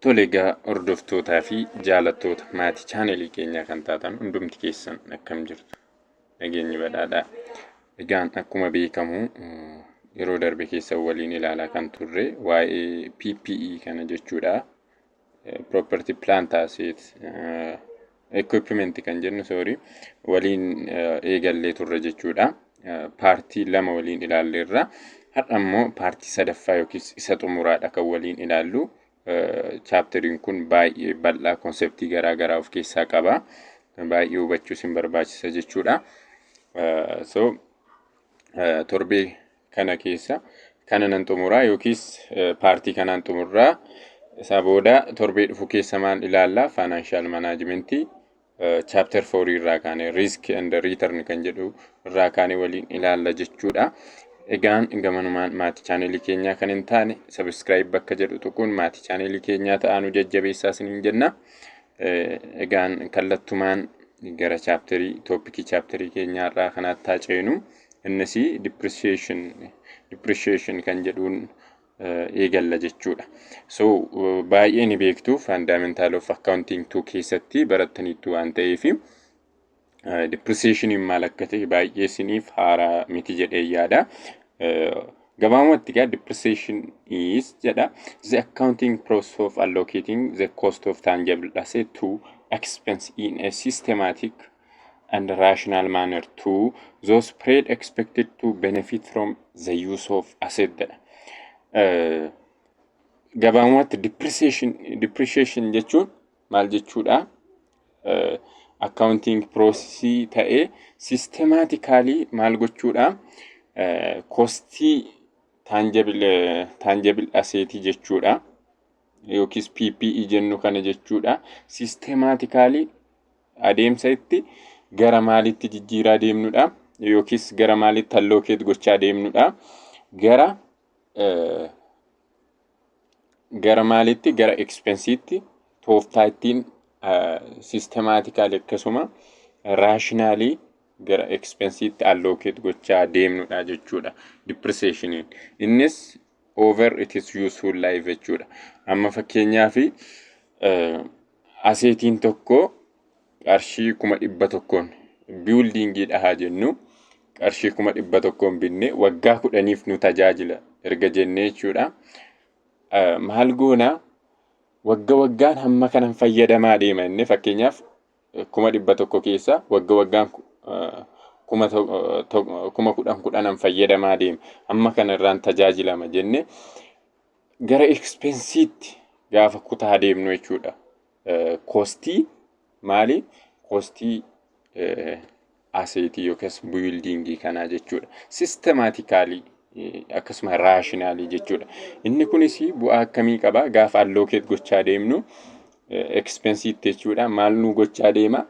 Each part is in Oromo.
Tole egaa, hordoftootaa fi jaalattoota maatii chaanelii keenyaa kan taatan hundumti keessan, akkam jirtu? Nageenyi badhaadhaa. Egaan akkuma beekamu yeroo darbe keessa waliin ilaalaa kan turre waa'ee PPE kana jechuudha. Property, plant, asset, equipment kan jennu, sorry, waliin eegallee turre jechuudha. Paartii lama waliin ilaalleerra. Har'a immoo paartii sadaffaa yookiis isa xumuraadha kan waliin ilaallu. Chapteriin kun baay'ee bal'aa, conceptii garaa garaa of keessaa qaba. Baay'ee hubachuu isin barbaachisa jechuudha. So torbee kana keessa kana nan xumuraa yookiis paartii kanaan xumurraa. Isaa booda torbee dhufu keessa maal ilaalla? Financial managementii chapter 4 irraa kaane, risk and return kan jedhu irraa kaane waliin ilaalla jechuudha. Egaan gamanumaan maatii chaanelii keenyaa kan hin taane subscribe bakka jedhu tuquun maatii chaanelii keenyaa ta'aa nu jajjabeessaa isiniin jenna. Egaan kallattumaan gara chapterii, topicii chapterii keenyaa irraa kanaatti haa ceenu. Innis depreciation kan jedhuun eegalla jechuudha. So baay'ee ni beektu, fundamental of accounting 2 keessatti barattaniittu waan ta'eef depreciationiin maal akka ta'e baay'ee isiniif haaraa miti jedhee yaada. Gabaabumatti egaa depreciation is jedha, the accounting process of allocating the cost of tangible asset to expense in a systematic and rational manner to those period expected to benefit from the use of asset jedha. Gabaabumatti depreciation jechuun maal jechuudha? Accounting processii ta'ee systematically maal gochuudha? Costii tangible assetii jechuudha. Yookiis PPE jennu kana jechuudha. Systematically adeemsa itti gara maalitti jijjiiraa deemnudha? Yookiis gara maalitti allocate gochaa deemnudha? Gara maalitti? Gara expensiitti tooftaa ittiin systematically akkasuma rationally gara expensiitti allocate gochaa deemnudha jechuudha. Depreciationiin. Innis over it is useful life jechuudha. Amma fakkeenyaaf assetiin tokko qarshii 100,000n, buildingiidha haa jennu, qarshii 100,000n binne, waggaa 10f nu tajaajila erga jennee jechuudha. Maal goonaa? Wagga waggaan hamma kanan fayyadamaa deema inni, fakkeenyaaf 100,000 keessa wagga waggaan 10,000 10,000n fayyadamaa deema, hamma kana irraan tajaajilama jenne gara expensiitti gaafa kutaa deemnu jechuudha. Costii maali? Costii assetii yookiis buildingii kanaa jechuudha. Systematically akkasuma rationally jechuudha. Inni kunis bu'aa akkamii qaba? Gaafa allocate gochaa deemnu expensiitti jechuudha. Maal nu gochaa deema?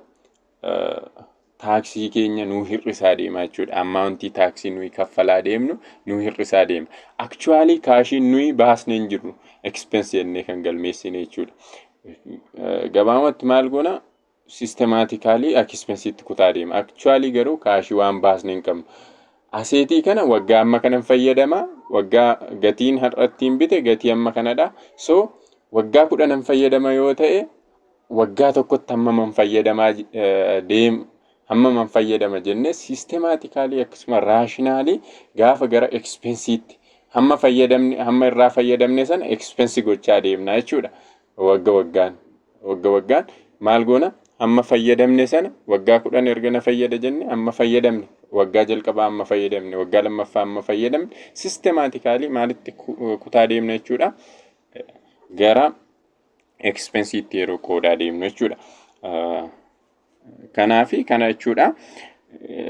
Taaksii keenya nuu hir'isaa deema jechuudha. Amountii taaksii nuyi kaffalaa deemnu nuu hir'isaa deema. Actually cashiin nuyi baasnee hin jirru expensii jennee kan galmeessine jechuudha. Gabaabumatti maal goona? Systematically expensiitti kutaa deema. Actually garuu cashii waan baasne hin qabnu. Assetii kana waggaa amma kanan fayyadama. Waggaa gatiin har'a ittiin bite gatii amma kanadha. So waggaa 10n fayyadama yoo ta'e, waggaa tokkotti hammaman fayyadamaa deem, hammaman fayyadama jennee systematically akkasuma rationally gaafa gara expensiitti hamma fayyadamne, hamma irraa fayyadamne sana expensii gochaa deemna jechuudha. Wagga waggaan, wagga waggaan maal goona? Hamma fayyadamne sana, waggaa 10 erga na fayyada jenne, hamma fayyadamne, waggaa jalqabaa hamma fayyadamne, waggaa lammaffaa hamma fayyadamne, systematically maalitti kutaa deemna jechuudha? Gara expensiitti yeroo qoodaa deemnu jechuudha. Kanaafi kana jechuudha.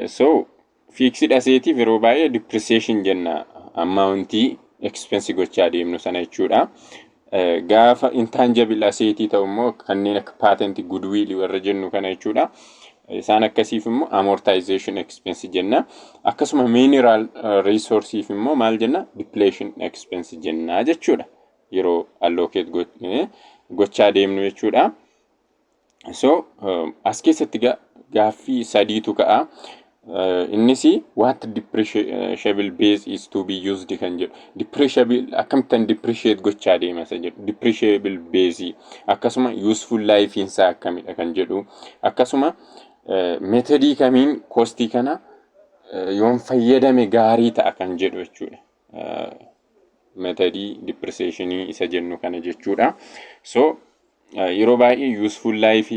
So fixed assetiif yeroo baay'ee depreciation jenna, amountii expensii gochaa deemnu sana jechuudha. Gaafa intangible assetii ta'u immoo kanneen akka patent, goodwill warra jennu kana jechuudha. Isaan akkasiif immoo amortization expense jenna. Akkasuma mineral resourceif immoo maal jenna? Depletion expense jenna jechuudha. Yeroo allocate gochaa deemnu jechuudha. So as keessatti gaaffii sadiitu ka'a. Innis what depreciable base is to be used kan jedhu, depreciable akkamittan depreciate gochaa deema isa jedhu, depreciable base, akkasuma useful life isaa akkamidha kan jedhu, akkasuma methodii kamiin costii kana yoon fayyadame gaarii ta'a kan jedhu jechuudha. Methodii depreciationii isa jennu kana jechuudha. So yeroo baay'ee useful life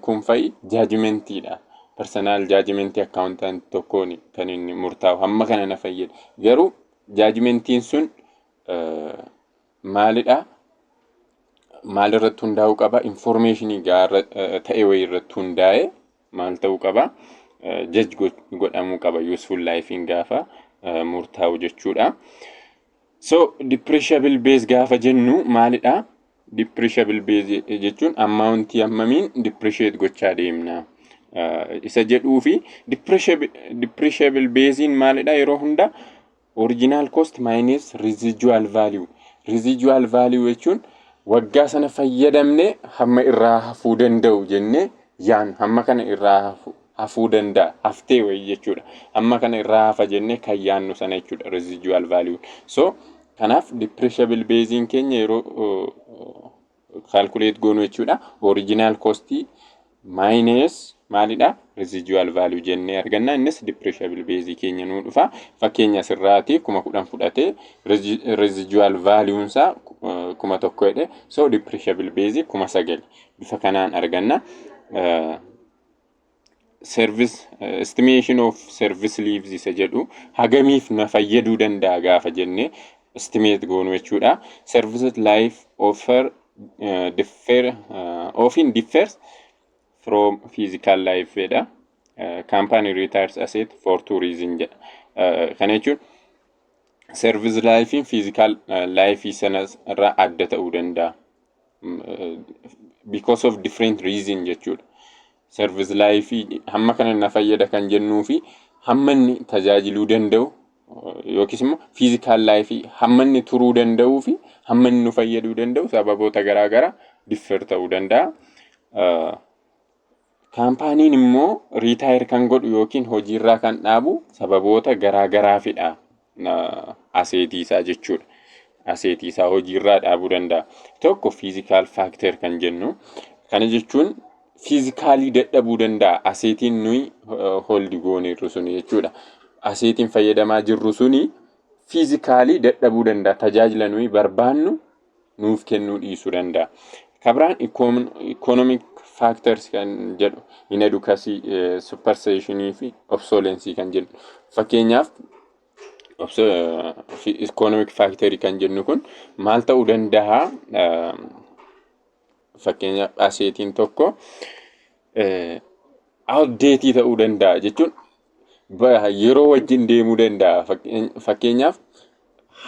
kun fa'i judgmentiidha. Personal judgmentii accountant tokkoon kan inni murtaa'u, hamma kana na fayyada. Garuu judgmentiin sun maalidha? Maalirratti hundaa'uu qaba? Informationii gaara ta'e wayii irratti hundaa'ee maal ta'uu qaba? Judge godhamuu qaba useful lifein gaafa murtaa'u jechuudha. So depreciable base gaafa jennu maalidha? Depreciable base jechuun amountii hammamiin depreciate gochaa deemna isa jedhuu fi depreciable basein maalidha? Yeroo hunda original cost minus residual value. Residual value jechuun waggaa sana fayyadamne hamma irraa hafuu danda'u jennee yaan hamma kana irraa hafuu danda'a, haftee wayii jechuudha. Hamma kana irraa hafa jennee kan yaannu sana jechuudha residual value. So kanaaf depreciable basein keenya yeroo calculate goonu jechuudha, original costii minus maalidha? Residual value jennee arganna. Innis depreciable base keenya nuu dhufa. Fakkeenya asirraati 10,000 fudhatee residual value isaa 1,000 jedhe, so depreciable base 9,000 bifa kanaan arganna. Service estimation of service lives isa jedhu, hagamiif na fayyaduu danda'a gaafa jennee estimate goonu jechuudha. Service life offer differ often differs from physical life jedha. Company retires asset for two reason jedha. Kana jechuun service life physical life sana irraa adda ta'uu danda'a. Because of different reason jechuudha. Service life hamma kana na fayyada kan jennuu fi hamma inni tajaajiluu danda'u yookiis immoo physical life hamma inni turuu danda'uu fi hamma inni nu fayyaduu danda'u sababoota garaa garaa differ ta'uu danda'a. Kaampaaniin immoo retire kan godhu yookiin hojiirraa kan dhaabu sababoota garaa garaafidha assetii isaa jechuudha. Assetii isaa hojiirraa dhaabuu danda'a. Tokko physical factor kan jennu, kana jechuun physically dadhabuu danda'a assetiin nuyi hold gooneerru suni jechuudha. Assetiin fayyadamaa jirru suni physically dadhabuu danda'a. Tajaajila nuyi barbaannu nuuf kennuu dhiisuu danda'a. Kabiraan economic factors kan jedhu, inadequacy, supersessionii fi obsolescence kan jennu. Fakkeenyaaf economic factorii kan jennu kun maal ta'uu danda'a? Fakkeenyaaf assetiin tokko outdated ta'uu danda'a jechuun yeroo wajjin deemuu danda'a. Fakkeenyaaf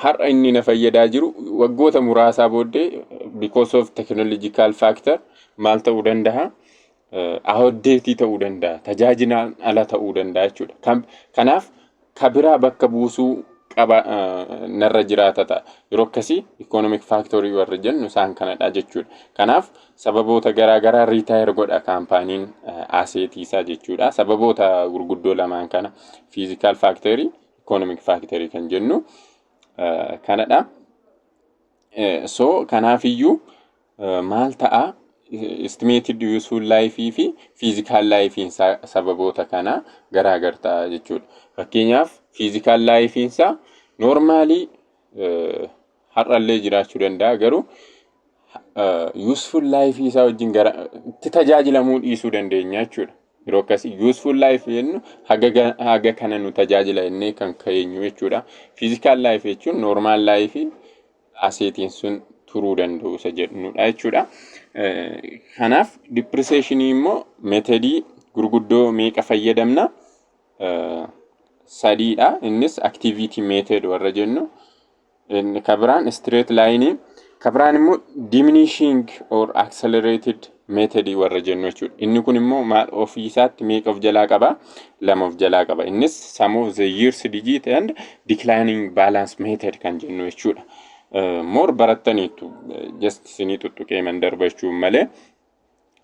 har'a inni na fayyadaa jiru waggoota muraasaa booddee because of technological factor maal ta'uu danda'a? Outdated ta'uu danda'a. Tajaajilaan ala ta'uu danda'a jechuudha. Kanaaf kabiraa bakka buusuu qaba narra jiraata ta'a. Yeroo akkasii economic factorii warra jennu isaan kanadha jechuudha. Kanaaf sababoota garaa garaa retire godha kaampaaniin assetii isaa jechuudha. Sababoota gurguddoo lamaan kana, physical factorii, economic factorii kan jennu kanadha. So kanaafiyyuu maal ta'a? Estimated useful life fi physical life sababoota kana garaagar ta'a jechuudha. Fakkeenyaaf physical life isaa normally har'allee jiraachuu danda'a, garuu useful life isaa wajjin gara itti tajaajilamuu dhiisuu dandeenya jechuudha. Yeroo akkasii useful life jennu haga kana nu tajaajila jennee kan keenyu jechuudha. Physical life jechuun normal life assetiin sun turuu danda'u isa jennudha jechuudha. Kanaaf depreciationii immoo methodii gurguddoo meeqa fayyadamna? Sadiidha. Innis activity method warra jennu. Kabiraan straight line, kabiraan immoo diminishing or accelerated method warra jennu jechuudha. Inni kun immoo maal ofii isaatti meeqa of jalaa qaba? Lama of jalaa qaba. Innis sum of the years digit and declining balance method kan jennu jechuudha. More barattaniitu, just isinii tuttuqee man darba malee.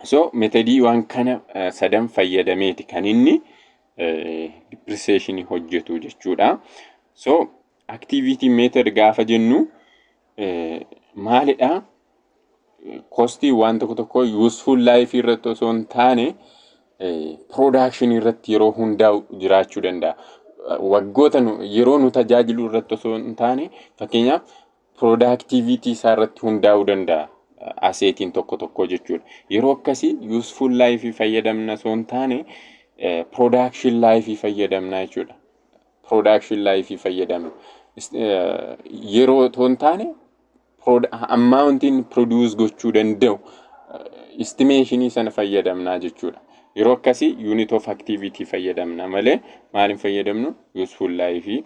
So methodii waan kana sadan fayyadameeti kan inni depreciation hojjetu jechuudha. So activity method gaafa jennu maalidha? Costii waan tokko tokko useful life irratti osoo hin taane production irratti yeroo hundaa'u jiraachuu danda'a. Waggoota yeroo nu tajaajilu irratti osoo hin taane, fakkeenyaaf, productivity isaa irratti hundaa'uu danda'a. Assetiin tokko tokko jechuudha. Yeroo akkasii useful life fayyadamna osoo hin taane production life fayyadamna jechuudha. Production life fayyadamna. Yeroo otoo hin taane amountiin produce gochuu danda'u estimationii sana fayyadamnaa jechuudha. Yeroo akkasii unit of activity fayyadamna malee maal hin fayyadamnu? Useful life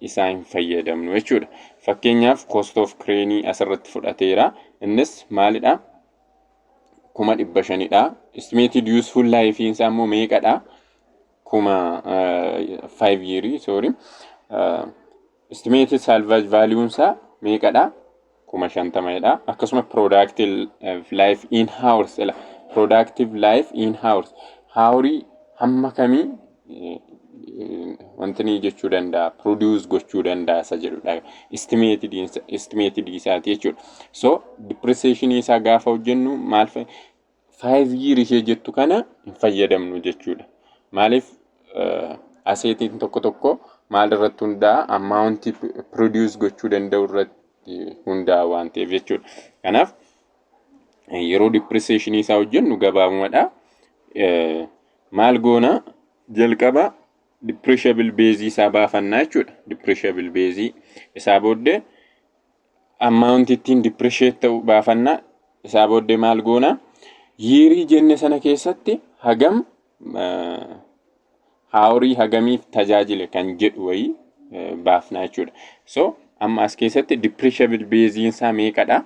isaa hin fayyadamnu jechuudha. Fakkeenyaaf, cost of crane asirratti fudhateera. Innis maalidha? 500,000dha. Estimated useful life isaa immoo meeqadha? 5,000 year, sorry. Estimated salvage value isaa meeqadha? 50,000dha. Akkasuma productive life in hours, productive life in hours. Hourii hamma kamii wanti ni jechuu danda'a, produce gochuu danda'a isa jedhudha. Estimated isaati jechuudha. So depreciation isaa gaafa hojjennu maal 5 year ishee jettu kana hin fayyadamnu jechuudha. Maaliif? Assetiin tokko tokko maal irratti hundaa'a? Amountii produce gochuu danda'u irratti hundaa'a waan ta'eef jechuudha. Kanaaf yeroo depreciation isaa hojjennu gabaabumadha. Maal goona? Jalqaba depreciable base isaa baafannaa jechuudha. Depreciable base isaa booddee amount ittiin depreciate ta'u baafannaa. Isaa booddee maal goona? Yearii jenne sana keessatti hagam hourii hagamiif tajaajile kan jedhu wayii baafnaa jechuudha. So amma as keessatti depreciable baseiin isaa meeqadha?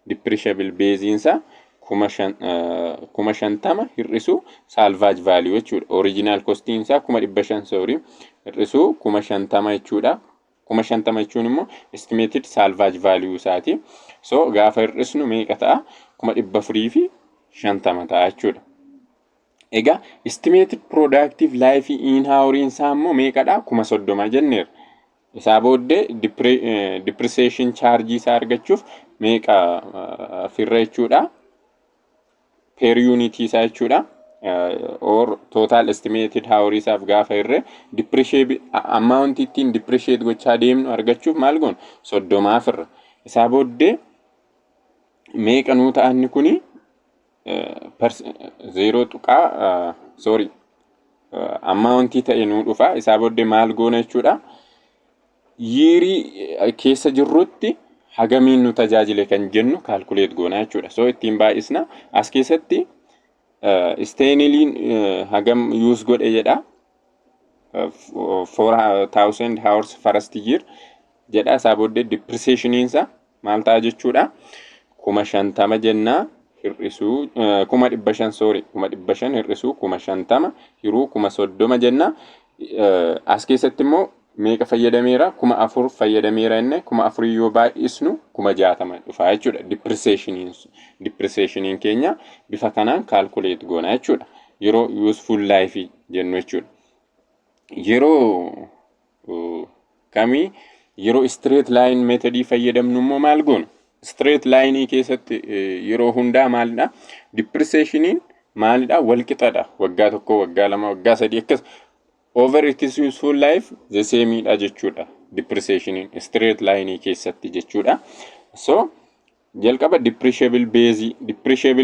Depreciable baseiin isaa 50,000 hir'isuu salvage value jechuudha. Original costiin isaa 500,000, sorry, hir'isuu 50,000 jechuudha. 50,000 jechuun immoo estimated salvage value isaati. So gaafa hir'isnu meeqa ta'a? 450,000 ta'a jechuudha. Egaa estimated productive life in houriin isaa immoo meeqadha? 30,000 jenneerra. Isaa booddee depreciation charge isaa argachuuf meeqa firra jechuudha? Per unit isaa jechuudha. Or total estimated hour isaaf gaafa hirre depreciate amount ittiin depreciate gochaa deemnu argachuuf maal goona? 30f irra. Isaa booddee meeqa nuu ta'anni kuni? Zeeroo tuqaa, sorry, amountii ta'e nuu dhufa. Isaa booddee maal goona jechuudha? Yearii keessa jirrutti hagamiin nu tajaajile kan jennu calculate goona jechuudha. So ittiin baay'isna. As keessatti Stanleyiin hagam use godhe jedha. 4000 hours first year jedha. Isaa booddee depreciationiinsa maal ta'a jechuudha? 50,000 jennaa hir'isuu 500,000, sorry, 500,000 hir'isuu 50,000 hiruu 30,000 jenna. As keessatti immoo meeqa fayyadameera? 4000 fayyadameera. Inni 4000 yoo baay'isnu 60,000 dhufa jechuudha. Depreciationiin keenya bifa kanaan calculate goona jechuudha. Yeroo useful life jennu jechuudha. Yeroo kamii, yeroo straight line methodii fayyadamnu immoo maal goona? Straight line keessatti yeroo hundaa maalidha? Depreciationiin maalidha? Walqixadha. Waggaa 1, waggaa 2, waggaa 3 akkas over its useful life the same dha jechuudha. Depreciationiin straight line keessatti jechuudha. So jalqaba depreciable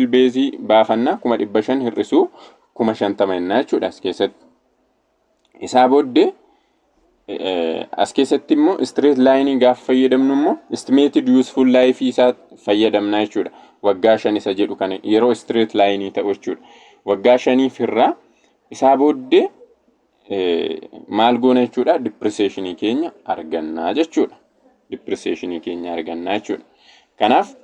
base baafannaa, 500,000 hir'isuu 50,000 jennaa jechuudha as keessatti. Isaa booddee as keessatti immoo straight line gaafa fayyadamnu immoo estimated useful life isaa fayyadamna jechuudha. Waggaa 5 isa jedhu kana yeroo straight line ta'u jechuudha. Waggaa 5f irraa isaa booddee maal goona jechuudha? Depreciationii keenya argannaa jechuudha. Depreciationii keenya argannaa jechuudha. Kanaaf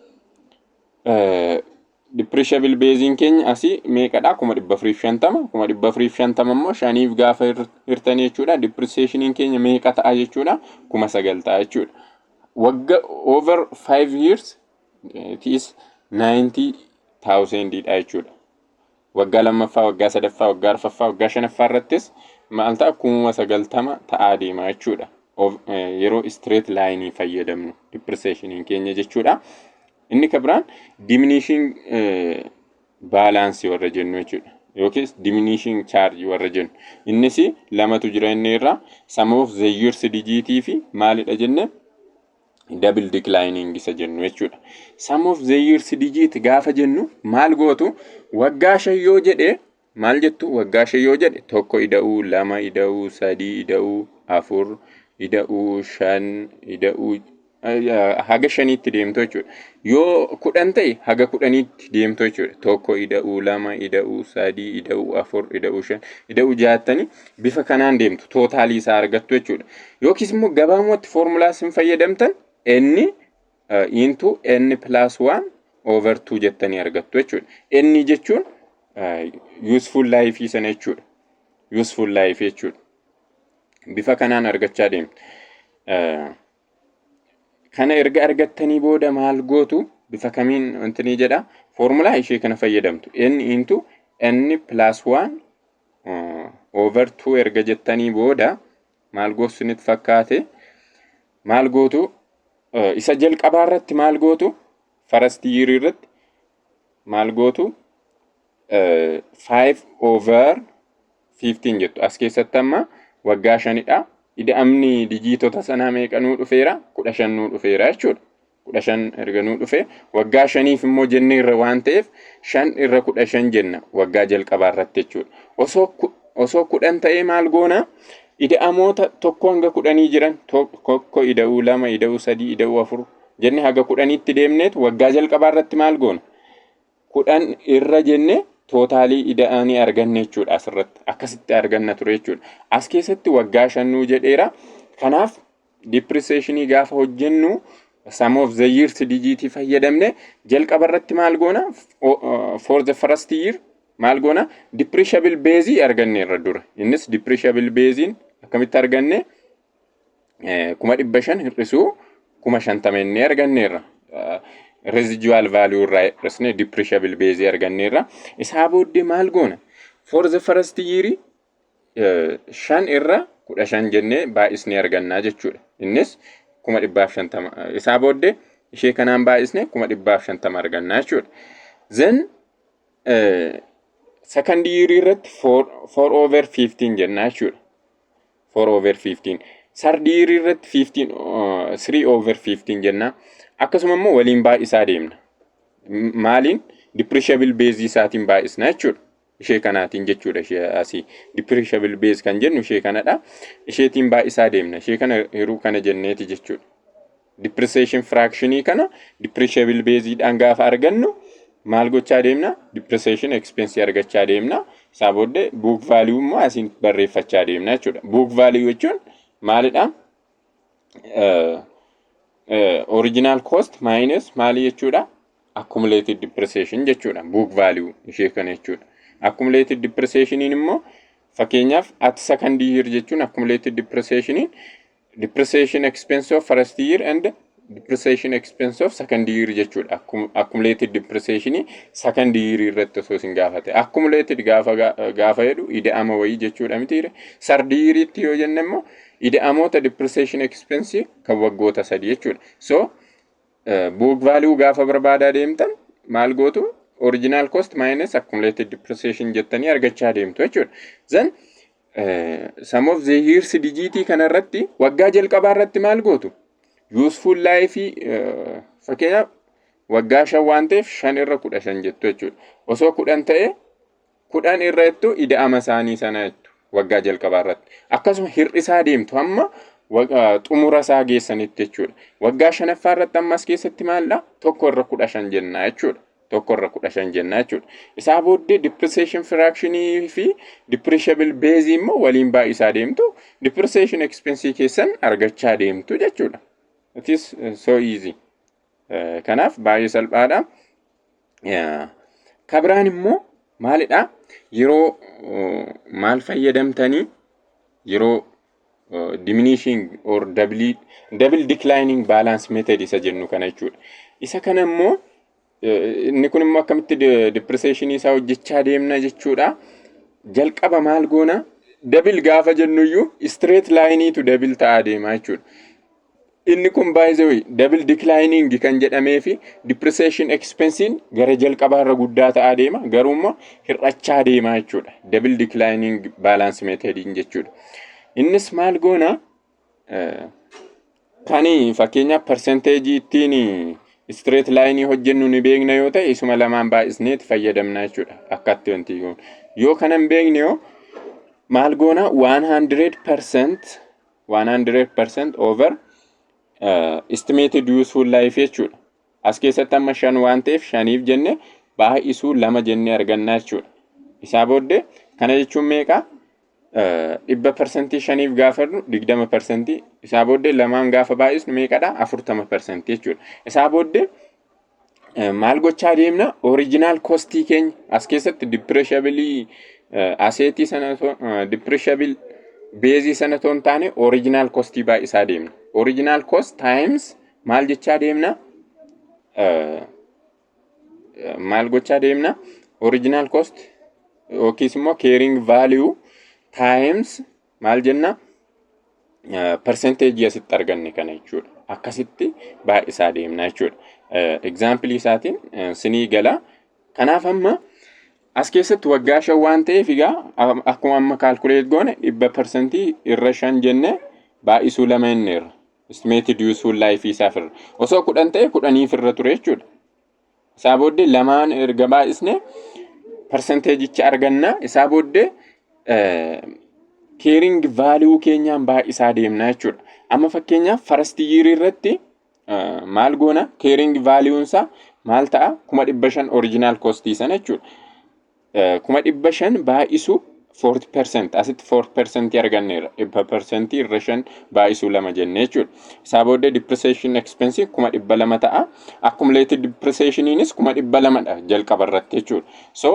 depreciable baseiin keenya asii meeqadha? 450,000. 450,000 immoo shaniif gaafa hirtanii jechuudha. Depreciationiin keenya meeqa ta'a jechuudha? 9,000 ta'a jechuudha. Wagga over 5 years it is 90,000 dha jechuudha. Waggaa lammaffaa, waggaa sadaffaa, waggaa arfaffaa, waggaa shanaffaa irrattis maal ta'a? 90,000 ta'aa deema jechuudha. Yeroo straight line fayyadamnu depreciationiin keenya jechuudha. Inni kan biraan diminishing balance warra jennu jechuudha. Yookiis diminishing charge warra jennu. Innis lamatu jira. Inni irraa sum of the years digitii fi maalidha jenne? Double declining isa jennu jechuudha. Sum of the years digit gaafa jennu maal gootu? Waggaa 5 yoo jedhe maal jettu? Waggaa 5 yoo jedhe, tokko ida'uu lama ida'uu sadii ida'uu afur ida'uu shan ida'uu haga shaniitti deemtu jechuudha. Yoo 10 ta'e haga 10tti deemtu jechuudha. Tokko ida'uu lama ida'uu sadii ida'uu afur ida'uu shan ida'uu jaattanii bifa kanaan deemtu, totalii isaa argattu jechuudha. Yookiis immoo gabaabumatti foormulaa isin fayyadamtan n into n plus 1 over 2 jettanii argattu jechuudha. N jechuun useful life sana jechuudha. Useful life jechuudha. Bifa kanaan argachaa deemtu. Kana erga argattanii booda maal gootu? Bifa kamiin wanti ni jedha? Foormulaa ishee kana fayyadamtu. N into n plus 1 over 2 erga jettanii booda maal gootu isinitti fakkaate? Maal gootu? Isa jalqabaa irratti maal gootu? First year irratti maal gootu? 5 over 15 jettu. As keessatti amma waggaa 5dha. Ida'amni dijiitota sanaa meeqa nuu dhufeera? 15 nuu dhufeera jechuudha. 15 erga nuu dhufe, waggaa 5f immoo jenne irra waan ta'eef, 5 irra 15 jenna waggaa jalqabaa irratti jechuudha. Osoo 10 ta'ee maal goona? Ida'amoota 1 hanga 10 jiran, tokko ida'uu lama ida'uu sadii ida'uu afur jenne haga 10tti deemneetu waggaa jalqabaa irratti maal goona? 10 irra jenne totalii ida'anii arganne jechuudha asirratti. Akkasitti arganna ture jechuudha. As keessatti waggaa 5 nuu jedheera. Kanaaf depreciationii gaafa hojjennu sum of the years digitii fayyadamne jalqaba irratti maal goona? For the first year maal goona? Depreciable base arganne irra dura. Innis depreciable basein akkamitti arganne? 500,000 hir'isuu 50,000 inni arganneerra. Residual value irraa hir'isne depreciable base arganneerra. Isaa booddee maal goona? For the first year 5 irra 15 jennee baay'isnee argannaa jechuudha. Innis 150,000. Isaa booddee ishee kanaan baay'isne 150,000 argannaa jechuudha. Then second year irratti 4 over 15 jennaa jechuudha. 4 over 15. Third year irratti 15 3 over 15 jennaa. Akkasuma immoo waliin baay'isaa deemna. Maaliin? Depreciable base isaatiin baay'isna jechuudha. Ishee kanaatiin jechuudha, ishee asii depreciable base kan jennu ishee kanadha. Isheetiin baay'isaa deemna. Ishee kana hiruu kana jenneeti jechuudha. Depreciation fractionii kana depreciable baseidhaan gaafa argannu maal gochaa deemna? Depreciation expense argachaa deemna. Isaa booddee book value immoo asiin barreeffachaa deemna jechuudha. Book value jechuun maalidha? Original cost minus maali jechuudha? Accumulated depreciation jechuudha. Book value ishee kana jechuudha. Accumulated depreciationiin immoo fakkeenyaaf at second year jechuun accumulated depreciationiin depreciation expense of first year and depreciation expense of second year jechuudha. Accumulated depreciation second year irratti osoo isin gaafate. Accumulated gaafa jedhu ida'ama wayii jechuudha mitiire? Third yearitti yoo jenne immoo ida'amoota depreciation expense kan waggoota 3 jechuudha. So book value gaafa barbaadaa deemtan maal gootu? Original cost minus accumulated depreciation jettanii argachaa deemtu jechuudha. Then sum of the years digitii kanarratti waggaa jalqabaa irratti maal gootu? Useful life fakkeenyaaf waggaa 5 waan ta'eef 5 irra 15 jettu jechuudha. Osoo 10 ta'e 10 irra jettu, ida'ama isaanii sana jettu waggaa jalqabaa irratti. Akkasuma hir'isaa deemtu hamma xumura isaa geessanitti jechuudha. Waggaa shanaffaa irratti ammas keessatti maalidha? 1 irra 15 jenna jechuudha. 1 irra 15 jenna jechuudha. Isaa booddee depreciation fractionii fi depreciable base immoo waliin baay'isaa deemtu, depreciation expense keessan argachaa deemtu jechuudha. It is so easy. Kanaaf baay'ee salphaadha. Kabiraan immoo maalidha? Yeroo maal fayyadamtanii? Yeroo diminishing or double declining balance method isa jennu kana jechuudha. Isa kana immoo Inni kun immoo akkamitti depreciationii isaa hojjechaa deemna jechuudha. Jalqaba maal goona? Double gaafa jennuyyuu straight lineiitu double ta'aa deema jechuudha. Inni kun baay'ee double declining kan jedhamee fi depreciation expensiin gara jalqabaarra guddaa ta'aa deema, garuu immoo hir'achaa deema jechuudha. Double declining balance methodiin jechuudha. Innis maal goona? Kan fakkeenyaaf percentageii ittiin straight lineii hojjennu ni beekna yoo ta'e, isuma lamaan baay'isneeti fayyadamna jechuudha. Akkatti wanti goonu. Yoo kana hin beekne yoo maal goona? 100%, 100% over estimated useful life jechuudha. As keessatti amma 5 waan ta'eef, shaniif jenne baay'isuu lama jennee arganna jechuudha. Isaa booddee kana jechuun meeqa? 100% shaniif gaafa 20%. Isaa booddee lamaan gaafa baay'isnu meeqadha? 40% jechuudha. Isaa booddee maal gochaa deemna? Original costii keenya as keessatti depreciable assetii sana, depreciable baseii sana otoo hin taane, original costii baay'isaa deemna. Original cost times maal jechaa deemna? Maal gochaa deemna? Original cost yookiis immoo carrying value times maal jenna? Percentageii asitti arganne kana jechuudha. Akkasitti baay'isaa deemna jechuudha. Exampleii isaatiin sinii gala. Kanaaf amma as keessatti waggaa 5 waan ta'eef, egaa akkuma amma calculate goone 100% irra shan jenne baay'isuu lama jenneerra. Estimated useful life isaaf irra. Osoo 10 ta'e, 10f irra ture jechuudha. Isaa booddee lamaan erga baay'isne percentageicha arganna. Isaa booddee carrying value keenyaan baay'isaa deemna jechuudha. Amma fakkeenyaaf first year irratti maal goona? Carrying valueun isaa maal ta'a? 500,000 original costii sana jechuudha. 500,000 baay'isu 40%, asitti 4% arganneerra, 100% irra shan baay'isuu lama jenne jechuudha. Isaa booddee depreciation expense 200,000 ta'a. Accumulated depreciationiinis 200,000dha jalqaba irratti jechuudha. So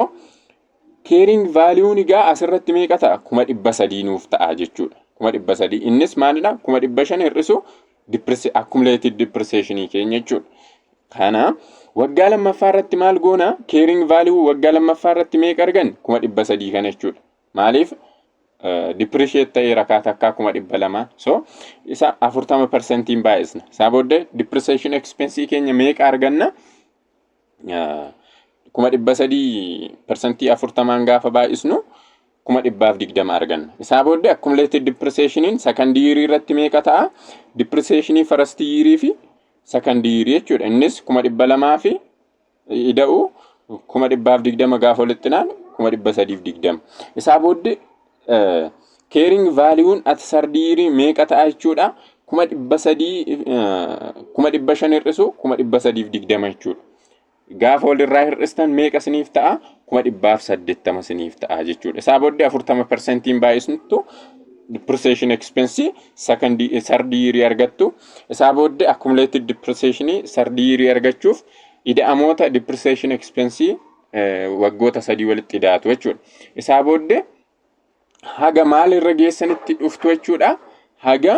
carrying valueun egaa asirratti meeqa ta'a? 300,000 nuuf ta'a jechuudha. 300,000 innis maalidha? 500,000 hir'isu accumulated depreciationii keenya jechuudha. Kana waggaa lammaffaa irratti maal goona? Carrying value waggaa lammaffaa irratti meeqa arganne? 300,000 kana jechuudha. Maaliif? Depreciate ta'ee rakaa takkaa 200,000. So isa 40%iin baay'isna. Isaa booddee depreciation expense keenya meeqa arganna? 300,000 40%n gaafa baay'isnu 120,000 arganna. Isaa booddee accumulated depreciationiin second year irratti meeqa ta'a? Depreciationii first year fi second year jechuudha. Innis 200,000 fi ida'u 120,000 gaafa walitti naanu 320,000. Isaa booddee carrying valueun at third year meeqa ta'a jechuudha? 300,000, 500,000 hir'isu 320,000 jechuudha. Gaafa walirraa hir'istan meeqa siniif ta'a? 180,000 siniif ta'a jechuudha. Isaa booddee 40%iin baay'isnuttu depreciation expense second third year argattu. Isaa booddee accumulated depreciation third year argachuuf ida'amoota depreciation expense waggoota 3 walitti ida'atu jechuudha. Isaa booddee haga maal irra geessanitti dhuftu jechuudha? Haga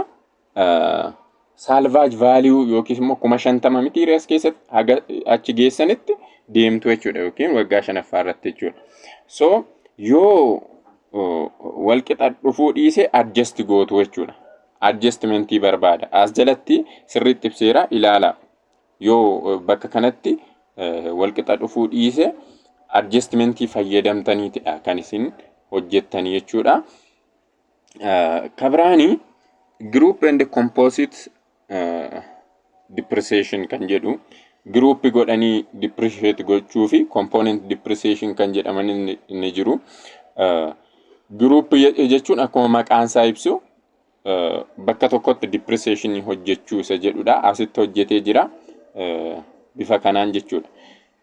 salvage value yookiis immoo 50,000 miti as keessatti, haga achi geessanitti deemtu jechuudha yookiin waggaa shanaffaa irratti jechuudha. So yoo walqixa dhufuu dhiise adjust gootu jechuudha. Adjustmentii barbaada. As jalatti sirriitti ibseera, ilaala. Yoo bakka kanatti walqixa dhufuu dhiise adjustmentii fayyadamtaniitidha kan isin hojjettanii jechuudha. Kabiraanii group and composite depreciation kan jedhu, group godhanii depreciate gochuu fi component depreciation kan jedhaman ni jiru. Group jechuun akkuma maqaan isaa ibsu bakka tokkotti depreciation hojjechuu isa jedhudha. Asitti hojjetee jira bifa kanaan jechuudha.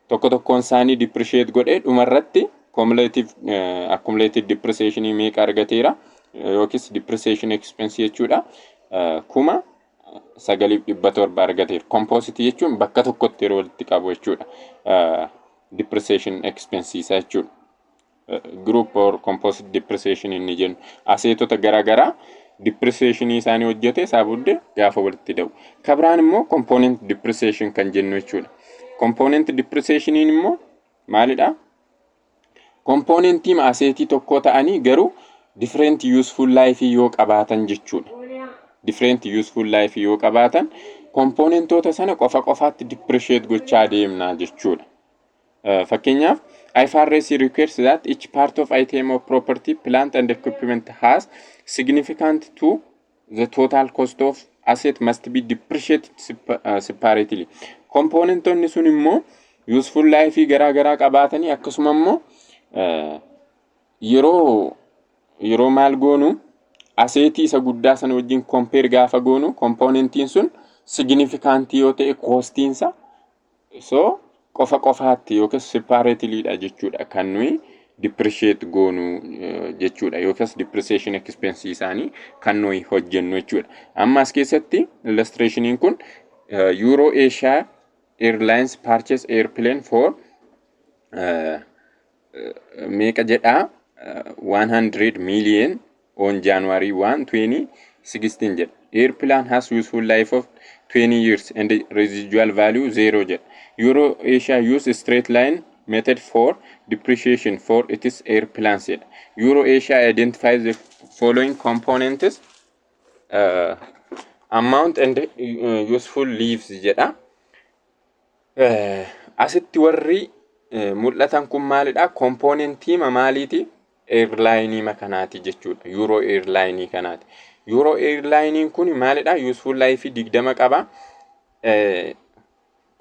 Tokko tokkoon isaanii depreciate godhee dhumarratti cumulative accumulated depreciation meeqa argateera yookiis depreciation expense jechuudha. 9,700 argateera. Composite jechuun bakka tokkotti yeroo walitti qabu jechuudha. Depreciation expense isaa jechuudha. Group or composite depreciation inni jennu assetota garaagaraa depreciation isaanii hojjete, isaa booddee gaafa walitti da'u. Kabiraan immoo component depreciation kan jennu jechuudha. Component depreciationiin immoo maalidha? Componentii assetii tokko ta'anii garuu different useful life yoo qabaatan jechuudha. Different useful life yoo qabaatan, componentoota sana qofa qofaatti depreciate gochaa deemna jechuudha. Fakkeenyaaf, IFRS requires that each part of item of property, plant and equipment has significant to the total cost of asset must be depreciated separately. Componentoonni sun immoo useful life garaa garaa qabaatanii, akkasuma immoo yeroo maal goonu, assetii isa guddaa sana wajjin compare gaafa goonu, componentiin sun significantii yoo ta'e costiinsa, so qofa qofaatti yookiis separatelyidha jechuudha kan nuyi depreciate goonu jechuudha, yookiis depreciation expense isaanii kan nuyi hojjennu jechuudha. Amma as keessatti illustrationiin kun Euro Asia Airlines purchase airplane for meeqa jedhaa, 100 million on January 1, 2016 jedha. Airplane has useful life of 20 years and residual value 0 jedha. Euro Asia use straight line method for depreciation for its airplanes jedha. Euro Asia identifies the following components, amount and useful lives jedha. Asitti warri mul'atan kun maalidha? Componentii maaliiti? Airlineii kanaati jechuudha. Euro Airlineii kanaati. Euro Airlineiin kun maalidha? Useful life 20 qaba.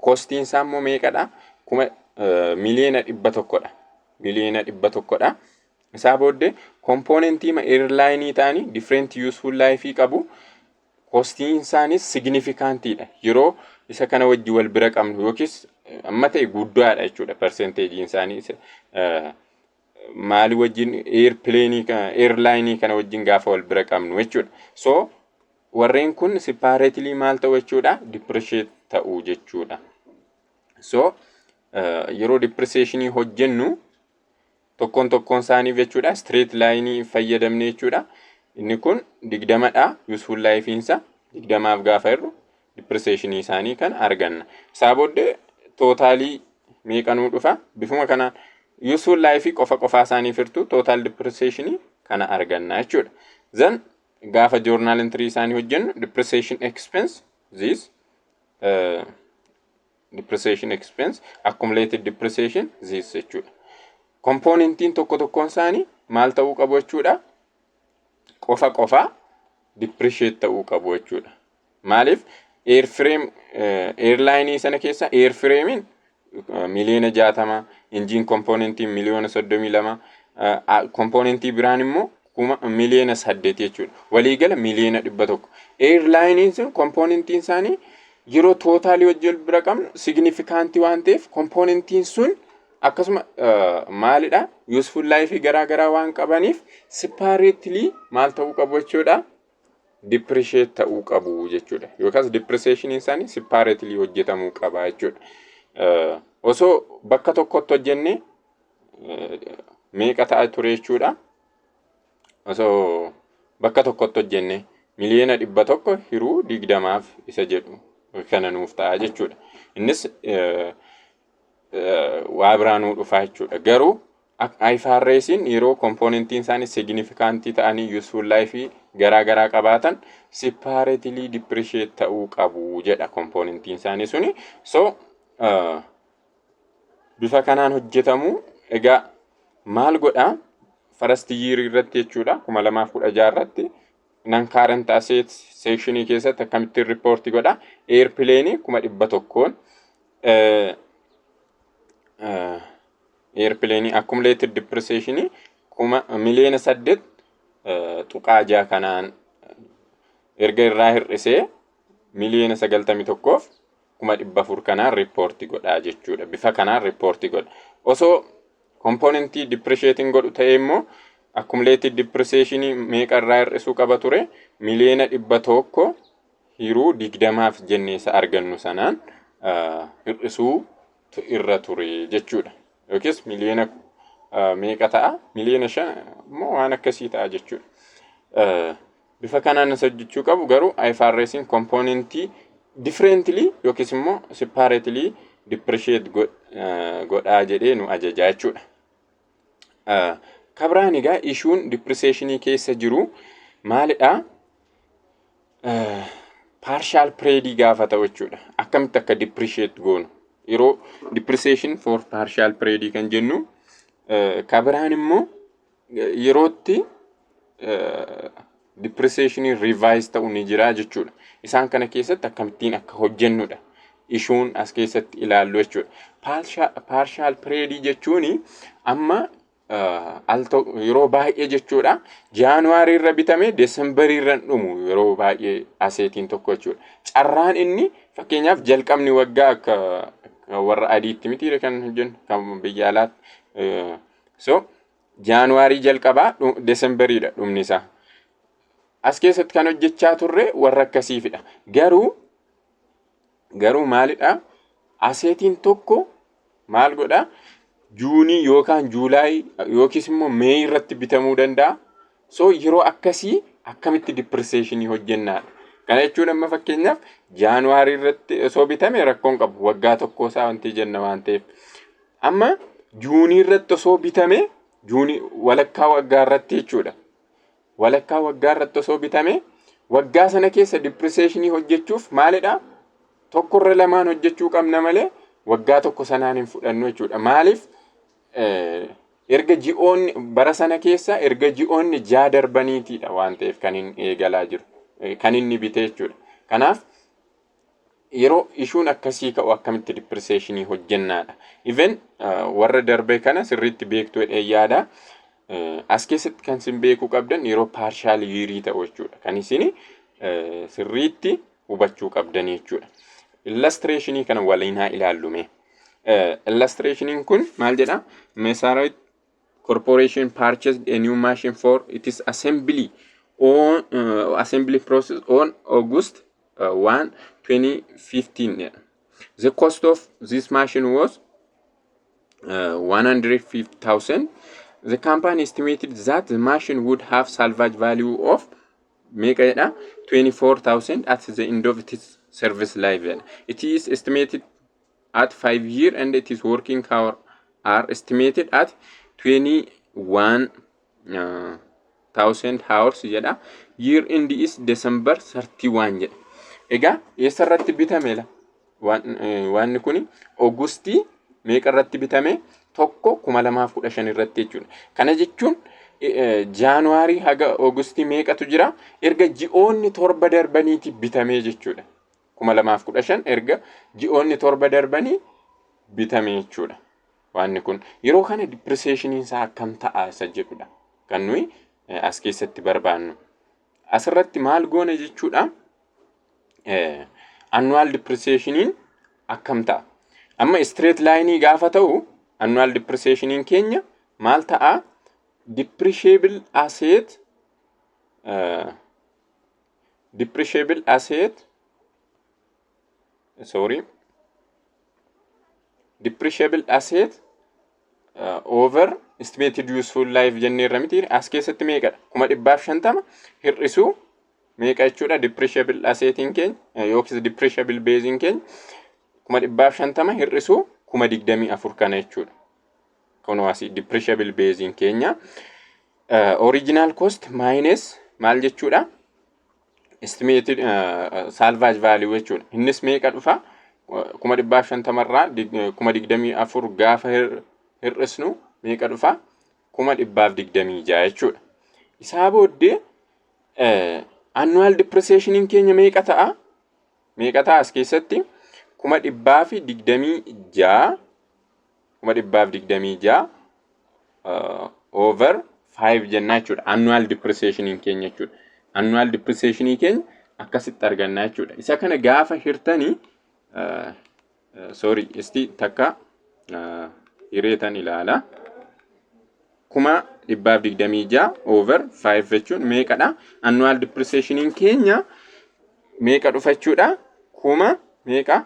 Costiin isaa immoo meeqadha? Kuma 100,000,000dha. 100,000,000dha. Isaa booddee componentii airlineii ta'anii different useful life qabu. Costiin isaanis significantiidha. Yeroo isa kana wajji wal bira qabnu yookiis amma ta'e guddaadha jechuudha percentageiin isaanii. Maali wajjin? Airplaneii airlineii kana wajjin gaafa wal bira qabnu jechuudha. So warreen kun separately maal ta'u jechuudha? Depreciate ta'u jechuudha. So yeroo depreciationii hojjennu tokkoon tokkoon isaaniif jechuudha straight lineii fayyadamne jechuudha. Inni kun 20dha, useful lifeiinsa 20f gaafa hirru depreciationii isaanii kan arganna. Isaa booddee totalii meeqa nuu dhufa? Bifuma kanaan useful life qofa qofaa isaanii firtu total depreciationii kana arganna jechuudha. Then gaafa journal entry isaanii hojjennu depreciation expense this, depreciation expense, accumulated depreciation this jechuudha. Componentiin tokko tokkoon isaanii maal ta'uu qabu jechuudha? Qofa qofaa depreciate ta'uu qabu jechuudha. Maaliif? Airframe airlineii sana keessa airframein 60,000,000, engine componentiin 32,000,000, componentii biraan immoo kuma 8 miliyoona jechuudha. Waliigala 100,000,000. Airlineiin sun componentiin isaanii yeroo totalii wajjin bira qabnu significantii waan ta'eef, componentiin sun akkasuma maalidha, useful life garaa garaa waan qabaniif separately maal ta'uu qabu jechuudha? Depreciate ta'uu qabu jechuudha. Yookaas depreciation isaanii separately hojjetamuu qaba jechuudha. Osoo bakka tokkotti hojjenne meeqa ta'a ture jechuudha? Osoo bakka tokkotti hojjenne 100,000,000 hiruu 20f isa jedhu kana nuuf ta'a jechuudha. Innis waa biraa nuu dhufaa jechuudha. Garuu IFRS'n yeroo componentiin isaanii significantii ta'anii useful life garaa garaa qabaatan separately depreciate ta'uu qabu jedha componentiin isaanii suni. So bifa kanaan hojjetamu. Egaa maal godhaa? First year irratti jechuudha, 2016 irratti non current asset sectionii keessatti akkamittiin reportii godha? Airplaneii 100,000n, airplaneii accumulated depreciation kuma 8.6 miliyoona kanaan erga irraa hir'isee 91,400,000 kanaan reportii godhaa jechuudha. Bifa kanaan reportii godha. Osoo componentii depreciating godhu ta'e immoo accumulated depreciation meeqa irraa hir'isuu qaba ture? 100,000,000 hiruu 20f jennee isa argannu sanaan hir'isuu irra ture jechuudha. Yookiis miliyoona meeqa ta'a? 5 miliyoona immoo waan akkasii ta'a jechuudha. Bifa kanaan isa hojjechuu qabu, garuu IFRS'n componentii differently yookiis immoo separately depreciate godhaa jedhee nu ajajaa jechuudha. Kabiraan egaa issueun depreciationii keessa jiru maalidha? Partial periodii gaafa ta'u jechuudha. Akkamitti akka depreciate goonu? Yeroo depreciation for partial periodii kan jennu, kabiraan immoo yerootti depreciationii revise ta'u ni jira jechuudha. Isaan kana keessatti akkamittiin akka hojjennudha. Issueun as keessatti ilaallu jechuudha. Partial periodii jechuun amma al yeroo baay'ee jechuudha. January irra bitame Decemberii irra dhumu yeroo baay'ee assetiin tokko jechuudha. Carraan inni fakkeenyaaf jalqabni waggaa akka warra adiitti miti kan hojjennu kan biyya alaatti. So January jalqabaa Decemberiidha dhumni isaa. As keessatti kan hojjechaa turre warra akkasiifidha. Garuu maalidha? Assetiin tokko maal godhaa? Juunii yookaan Juulaayii yookiis immoo Meey irratti bitamuu danda'a. So yeroo akkasii akkamitti depreciationii hojjennaadha. Kana jechuun amma fakkeenyaaf January irratti osoo bitame rakkoon qabu, waggaa tokko isaa wanti jenna waan ta'eef. Amma Juunii irratti osoo bitame, Juunii walakkaa waggaa irratti jechuudha. Walakkaa waggaa irratti osoo bitame, waggaa sana keessa depreciationii hojjechuuf maalidha? Tokkorra lamaan hojjechuu qabna malee waggaa tokko sanaan hin fudhannu jechuudha. Maaliif? Erga ji'oonni bara sana keessa erga ji'oonni 6 darbaniitiidha waan ta'eef kan inni eegalaa jiru. Kan inni bite jechuudha. Kanaaf yeroo issueun akkasii ka'u akkamitti depreciationii hojjennaadha. Even warra darbe kana sirriitti beektu jedhee yaada. As keessatti kan isin beekuu qabdan yeroo partial yearii ta'u jechuudha. Kan isin sirriitti hubachuu qabdan jechuudha. Illustrationii kana waliin haa ilaallume. Illustrationiin kun maal jedha? Mesaroit Corporation purchased a new machine for its assembly process on August 1, 2015. The cost of this machine was 150,000. The company estimated that the machine would have salvage value of meeqa jedha? 24,000 at the end of its service life jedha. It is estimated at 5 year and its working hour are estimated at 21 thousand hours jedha. Year end is December 31 jedha. Egaa eessarratti bitame la? Waanni kuni Augustii meeqa irratti bitame? 1, 2015 irratti jechuudha. Kana jechuun January haga Augustii meeqatu jira? Erga ji'oonni 7 darbaniiti bitamee jechuudha. 2015 erga ji'oonni 7 darbanii bitame jechuudha. Waanni kun yeroo kana depreciationiin isaa akkam ta'a isa jedhudha. Kan nuyi as keessatti barbaannu. Asirratti maal goone jechuudha? Annual depreciationiin akkam ta'a? Amma straight line gaafa ta'u annual depreciationiin keenya maal ta'a? Depreciable asset, sorry, depreciable asset over estimated useful life jenneerra miti? As keessatti meeqadha? 150,000 hir'isuu meeqa jechuudha? Depreciable assetiin keenya yookiis depreciable baseiin keenya 150,000 hir'isuu 24,000 kana jechuudha. Kunoo asii depreciable baseiin keenya original cost minus maal jechuudha? Estimated salvage value jechuudha. Innis meeqa dhufa? 150,000rraa 24,000 gaafa hir'isnu meeqa dhufa? 126,000 jechuudha. Isaa booddee annual depreciationiin keenya meeqa ta'a? Meeqa ta'a as keessatti? 126,000, 126,000 over 5 jennaa jechuudha. Annual depreciationiin keenya jechuudha. Annual depreciationii keenya akkasitti argannaa jechuudha. Isa kana gaafa hirtanii, sorry, isti takka hireetan ilaala. 126,000 over 5 jechuun meeqadha? Annual depreciationiin keenya meeqa dhufa jechuudha? Kuma meeqa?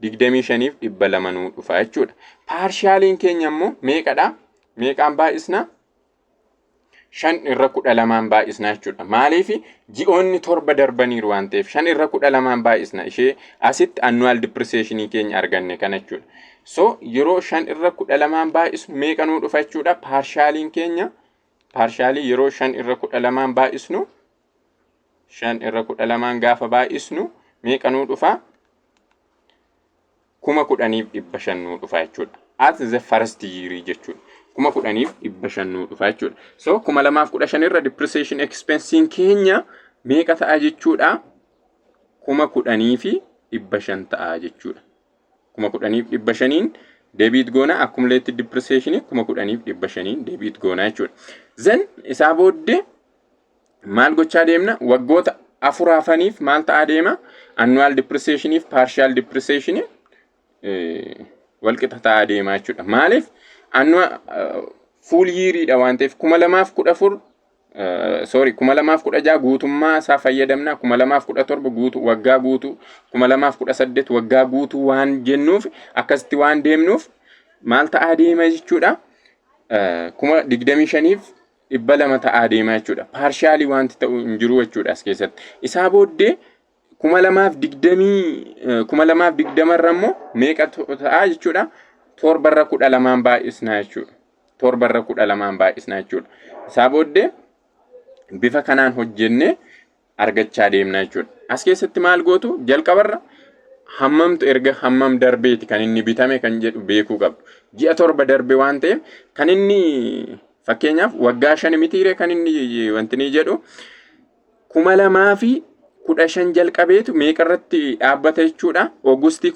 25,200 nuu dhufa jechuudha. Partialiin keenya immoo meeqadha? Meeqaan baay'isna? 5 irra 12n baay'isna jechuudha. Maaliif? Ji'oonni 7 darbaniiru waan ta'eef 5 irra 12n baay'isna, ishee asitti annual depreciation keenya arganne kana jechuudha. So yeroo 5 irra 12n baay'isnu meeqa nuu dhufa jechuudha? Partialiin keenya, partialii yeroo 5 irra 12n baay'isnu, 5 irra 12n gaafa baay'isnu meeqa nuu dhufa? 10,500 nuu dhufa jechuudha. At the first year jechuudha. 10,500 nuu dhufa jechuudha. So 2015 irra depreciation expensiin keenya meeqa ta'a jechuudha? 10,500 ta'a jechuudha. 10,500n debit goona, accumulated depreciation 10,500n debit goona jechuudha. Then isaa booddee maal gochaa deemna? Waggoota 4 hafaniif maal ta'aa deema? Annual depreciationiif partial depreciation walqixa ta'aa deema jechuudha. Maaliif? Annual full yeariidha waan ta'eef 2014, sorry, 2016 guutummaa isaa fayyadamna, 2017 guutuu, waggaa guutuu, 2018 waggaa guutuu waan jennuuf, akkasitti waan deemnuuf maal ta'aa deema jechuudha? 25,200 ta'aa deema jechuudha. Partialii wanti ta'u hin jiru jechuudha as keessatti. Isaa booddee 2020 irra immoo meeqa ta'aa jechuudha? 7 irra 12n baay'isnaa jechuudha. 7 irra 12n baay'isnaa jechuudha. Isaa booddee bifa kanaan hojjennee argachaa deemna jechuudha. As keessatti maal gootu? Jalqabarra hammamtu erga hammam darbeeti kan inni bitame kan jedhu beekuu qabdu. Ji'a 7 darbe waan ta'eef, kan inni fakkeenyaaf waggaa 5 mitiiree, kan inni wanti inni jedhu 2015 jalqabeetu meeqa irratti dhaabbata jechuudha? Augustii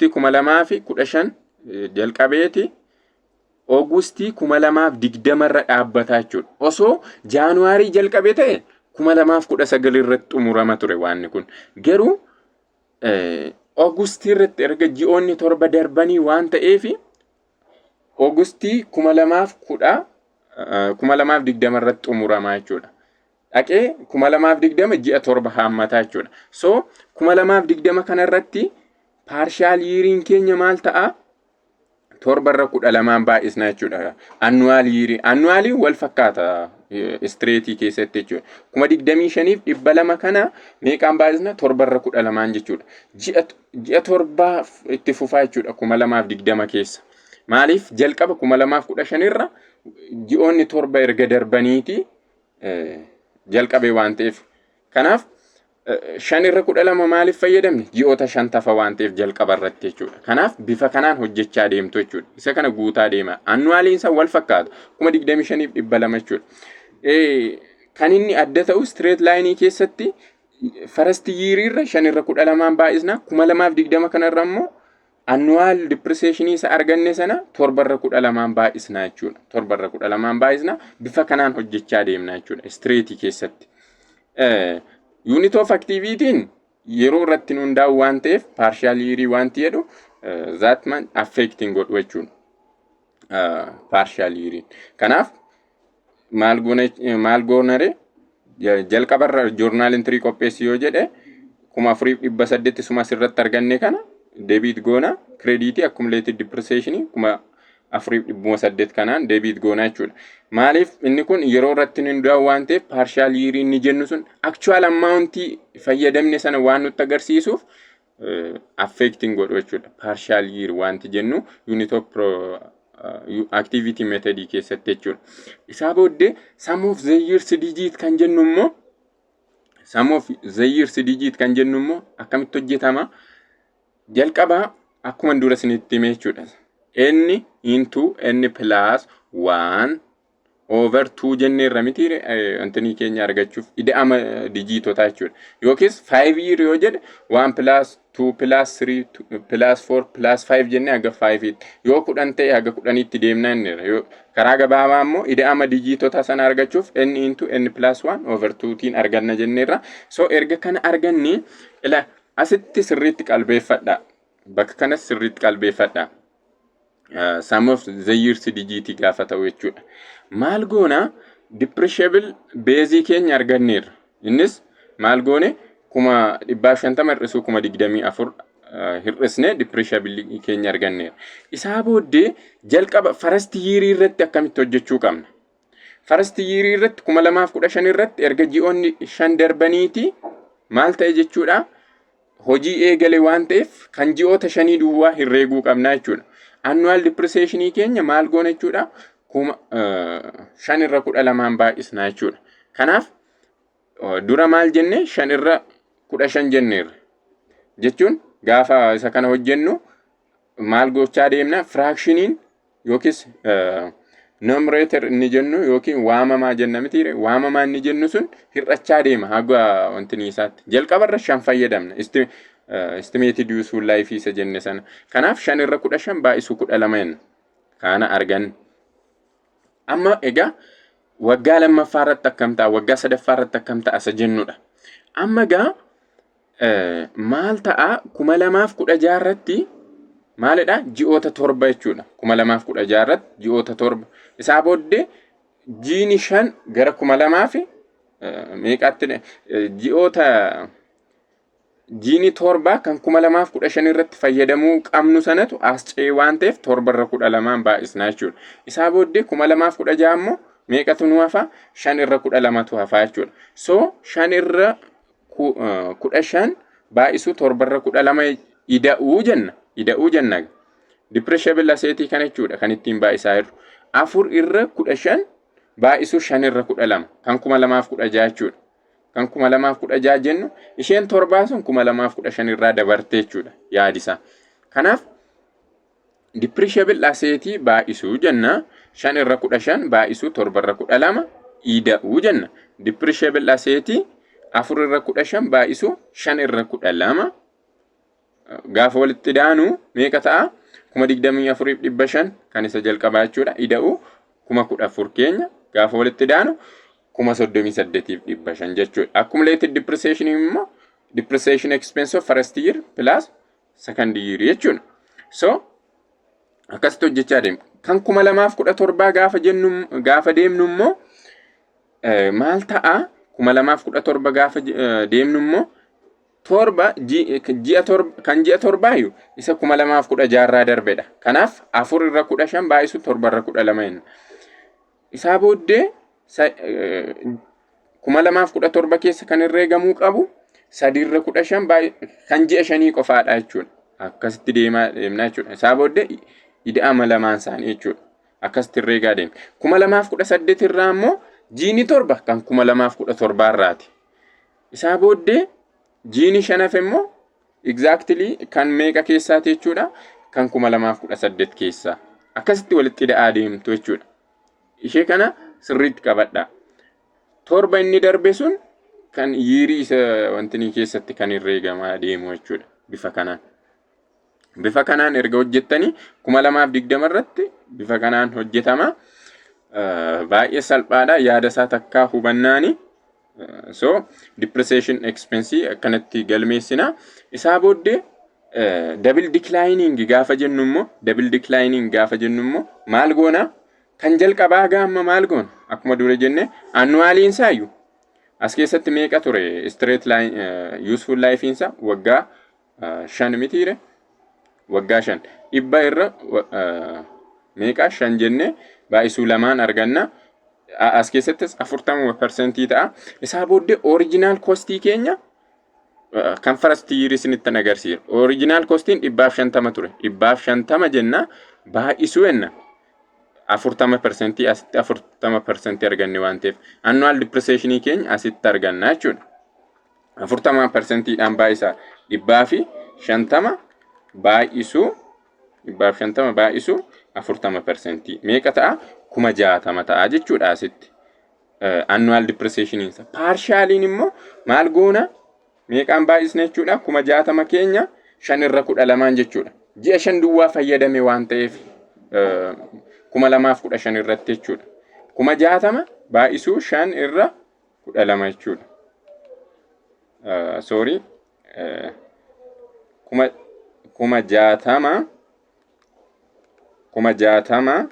2015 jalqabeeti Augustii 2020 irra dhaabbataa jechuudha. Osoo January jalqabe ta'e 2019 irratti xumurama ture waanni kun. Garuu Augustii irratti erga ji'oonni 7 darbanii waan ta'eef Augustii 2020 irratti xumurama jechuudha. Dhaqee 2020 ji'a 7 haammataa jechuudha. So 2020 kana irratti partial yeariin keenya maal ta'a? 7 irra 12n baay'isna jechuudha. Annual yearii. Annualiin wal fakkaata straightii keessatti jechuudha. 25,200 kana meeqaan baay'isna? 7 irra 12n jechuudha. Ji'a 7 itti fufaa jechuudha 2020 keessa. Maaliif? Jalqaba 2015 irra ji'oonni 7 erga darbaniiti jalqabe waan ta'eef. Kanaaf 5 irra 12 maaliif fayyadamne? Ji'oota 5 tafa waan ta'eef jalqaba irratti jechuudha. Kanaaf bifa kanaan hojjechaa deemtu jechuudha. Isa kana guutaa deema. Annualiin isaa wal fakkaata. 25,200 jechuudha. Kan inni adda ta'u straight lineii keessatti first yearii irra 5 irra 12n baay'isna, 2020 kanarra immoo annual depreciationii isa arganne sana 7 irra 12n baay'isna jechuudha. 7 irra 12n baay'isna, bifa kanaan hojjechaa deemna jechuudha straightii keessatti. Unit of activity'n yeroo irratti hundaa'u waan ta'eef partial yearii wanti jedhu that man affecting godhu jechuudha. Partial yeariin. Kanaaf maal goonare? Jalqabarra journal entry qopheessi yoo jedhe, 4,800 suma asirratti arganne kana debit goona, creditii accumulated depreciation 4,800 kanaan debit goona jechuudha. Maaliif? Inni kun yeroo irratti hundaa'u waan ta'eef partial yearii inni jennu sun actual amountii fayyadamne sana waan nutti agarsiisuuf affecting godhu jechuudha. Partial year wanti jennu unit of activity methodii keessatti jechuudha. Isaa booddee sum of the years digit kan jennu immoo, sum of the years digit kan jennu immoo akkamitti hojjetama? Jalqabaa akkuma dura isinitti hime jechuudha. N into n plus 1 over 2 jenneerra miti wanti keenya argachuuf ida'ama digitotaa jechuudha. Yookiis 5 year yoo jedhe, 1 plus 2 plus 3 plus 4 plus 5 jennee haga 5, yoo 10 ta'e haga 10tti deemna inniira. Yoo karaa gabaabaa immoo ida'ama digitotaa sana argachuuf n into n plus 1 over 2 tiin arganna jenneerra. So erga kana arganne, ila asitti sirriitti qalbeeffadha. Bakka kanas sirriitti qalbeeffadha. Sum of the years digitii gaafa ta'u jechuudha. Maal goona? Depreciable baseii keenya arganneerra. Innis maal goone? 50,000 hir'isuu 24,000 Hir'isnee depreciable keenya arganneera. Isaa booddee jalqaba first yearii irratti akkamitti hojjechuu qabna? First yearii irratti 2015 irratti erga ji'oonni 5 darbaniiti maal ta'e jechuudha? Hojii eegale waan ta'eef kan ji'oota 5 duwwaa herreeguu qabna jechuudha. Annual depreciationii keenya maal goona jechuudha? 5 irra 12n baay'isna jechuudha. Kanaaf dura maal jenne? 5 irra 15 jenneerra. Jechuun gaafa isa kana hojjennu maal gochaa deemna? Fractioniin yookiis numerator inni jennu yookiin waamamaa jenna mitiire? Waamamaa inni jennu sun hir'achaa deema haga wanti isaatti. Jalqabarra 5 fayyadamna. Estimated useful life isa jenne sana. Kanaaf 5 irra 15 baay'isuu 12 jenna. Kana arganne. Amma egaa waggaa lammaffaa irratti akkam ta'a, waggaa sadaffaa irratti akkam ta'a isa jennudha. Amma egaa maal ta'a? 2016 irratti maalidha? Ji'oota 7 jechuudha. 2016 irratti ji'oota 7. Isaa booddee jiini 5 gara kuma lamaa fi meeqaatti ji'oota jiini 7 kan 2015 irratti fayyadamuu qabnu sanatu as ce'ee waan ta'eef 7 irra 12n baay'isna jechuudha. Isaa booddee 2016 immoo meeqatu nu hafa? 5 irra 12tu hafa jechuudha. So 5 irra 15 baay'isuu 7 irra 12 ida'uu jenna. Ida'uu jenna. Depreciable assetii kana jechuudha kan ittiin baay'isaa jirru. 4 irra 15 baay'isuu 5 irra 12 kan 2016 jechuudha. Kan 2016 jennu isheen torbaa sun 2015 irraa dabarte jechuudha yaadisaa. Kanaaf depreciable assetii baay'isuu jenna, 5 irra 15 baay'isuu 7 irra 12 ida'uu jenna. Depreciable assetii 4 irra 15 baay'isuu 5 irra 12 gaafa walitti daanu meeqa ta'a? 24,500 kan isa jalqabaa jechuudha. Ida'uu 14,000 keenya gaafa walitti daanu 38,500 jechuudha. Accumulated depreciation immoo depreciation expense of first year plus second year jechuudha. So akkasitti hojjechaa deemu. Kan 2017 gaafa jennu, gaafa deemnu immoo maal ta'a? 2017 gaafa deemnu immoo 7, ji'a 7, kan ji'a torbaayyuu isa 2016 irraa darbedha. Kanaaf 4 irra 15 baay'isu 7 irra 12 jenna. Isaa booddee 2017 keessa kan herreegamuu qabu 3 irra 15 kan ji'a 5 qofaadha jechuudha. Akkasitti deemaa deemna jechuudha. Isaa booddee ida'ama lamaan isaanii jechuudha. Akkasitti herreegaa deemna. 2018 irraa immoo jiini 7 kan 2017 irraati. Isaa booddee jiini 5 hafe immoo exactly kan meeqa keessaati jechuudha? Kan 2018 keessaa. Akkasitti walitti ida'aa deemtu jechuudha. Ishee kana sirriitti qabadhaa. 7 inni darbe sun kan yearii isa wantinii keessatti kan herreegamaa deemu jechuudha. Bifa kanaan. Bifa kanaan erga hojjettanii 2020 irratti bifa kanaan hojjetama. Baay'ee salphaadha, yaada isaa takkaa hubannaani. So depreciation expense akkanatti galmeessina. Isaa booddee double declining gaafa jennu immoo, double declining gaafa jennu immoo maal goona? Kan jalqabaa gaamma maal goona? Akkuma dura jenne annualiin isaayyuu as keessatti meeqa ture? Straight line useful life insa waggaa 5 mitiire? Waggaa 5, dhibba irra meeqa? 5 jenne baay'isuu lamaan arganna. As keessattis 40% ta'a. Isaa booddee original costii keenya kan first year isinittan agarsiisa. Original costiin 150 ture. 150 jenna, baay'isuu jenna. 40% asitti, 40% arganne waan ta'eef annual depreciationii keenya asitti arganna jechuudha. 40%dhaan baay'isaa, 150 baay'isuu, 150 baay'isuu 40% meeqa ta'a? 60,000 ta'a jechuudha asitti. Annual depreciationiinsa. Partialiin immoo maal goona? Meeqaan baay'isne jechuudha? 60,000 keenya 5 irra 12n jechuudha. Ji'a 5 duwwaa fayyadame waan ta'eef 2015 irratti jechuudha. 60,000 baay'isuu 5 irra 12 jechuudha. Sorry, 60,000, 60,000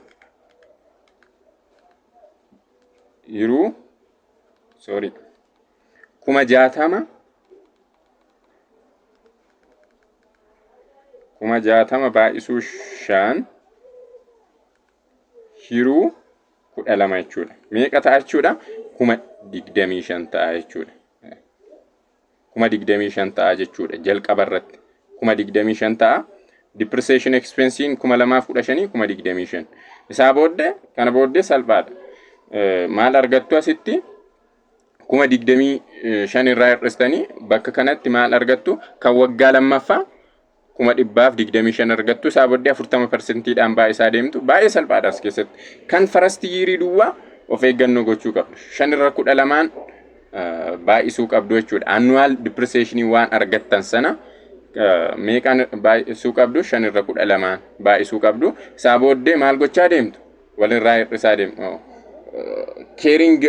yeroo, sorry, 60,000 60,000 baay'isuu shan hiruu 12 jechuudha. Meeqa ta'a jechuudha? 25,000 ta'a jechuudha. 25,000 ta'a jechuudha jalqaba irratti. 25,000 ta'a. Depreciation expensiin 2015 25,000. Isaa booddee, kana booddee salphaadha. Maal argattu asitti? 25,000 irraa hir'istanii bakka kanatti maal argattu? Kan waggaa lammaffaa 125,000 argattu. Isaa booddee 40 persentiidhaan baay'isaa deemtu. Baay'ee salphaadha as keessatti. Kan first yearii duwwaa of eeggannoo gochuu qabdu. Shanirra 12n baay'isuu qabdu jechuudha. Annual depreciationii waan argattan sana meeqaan baay'isuu qabdu? Shanirra 12n baay'isuu qabdu. Isaa booddee maal gochaa deemtu? Walirraa hir'isaa deemtu. Carrying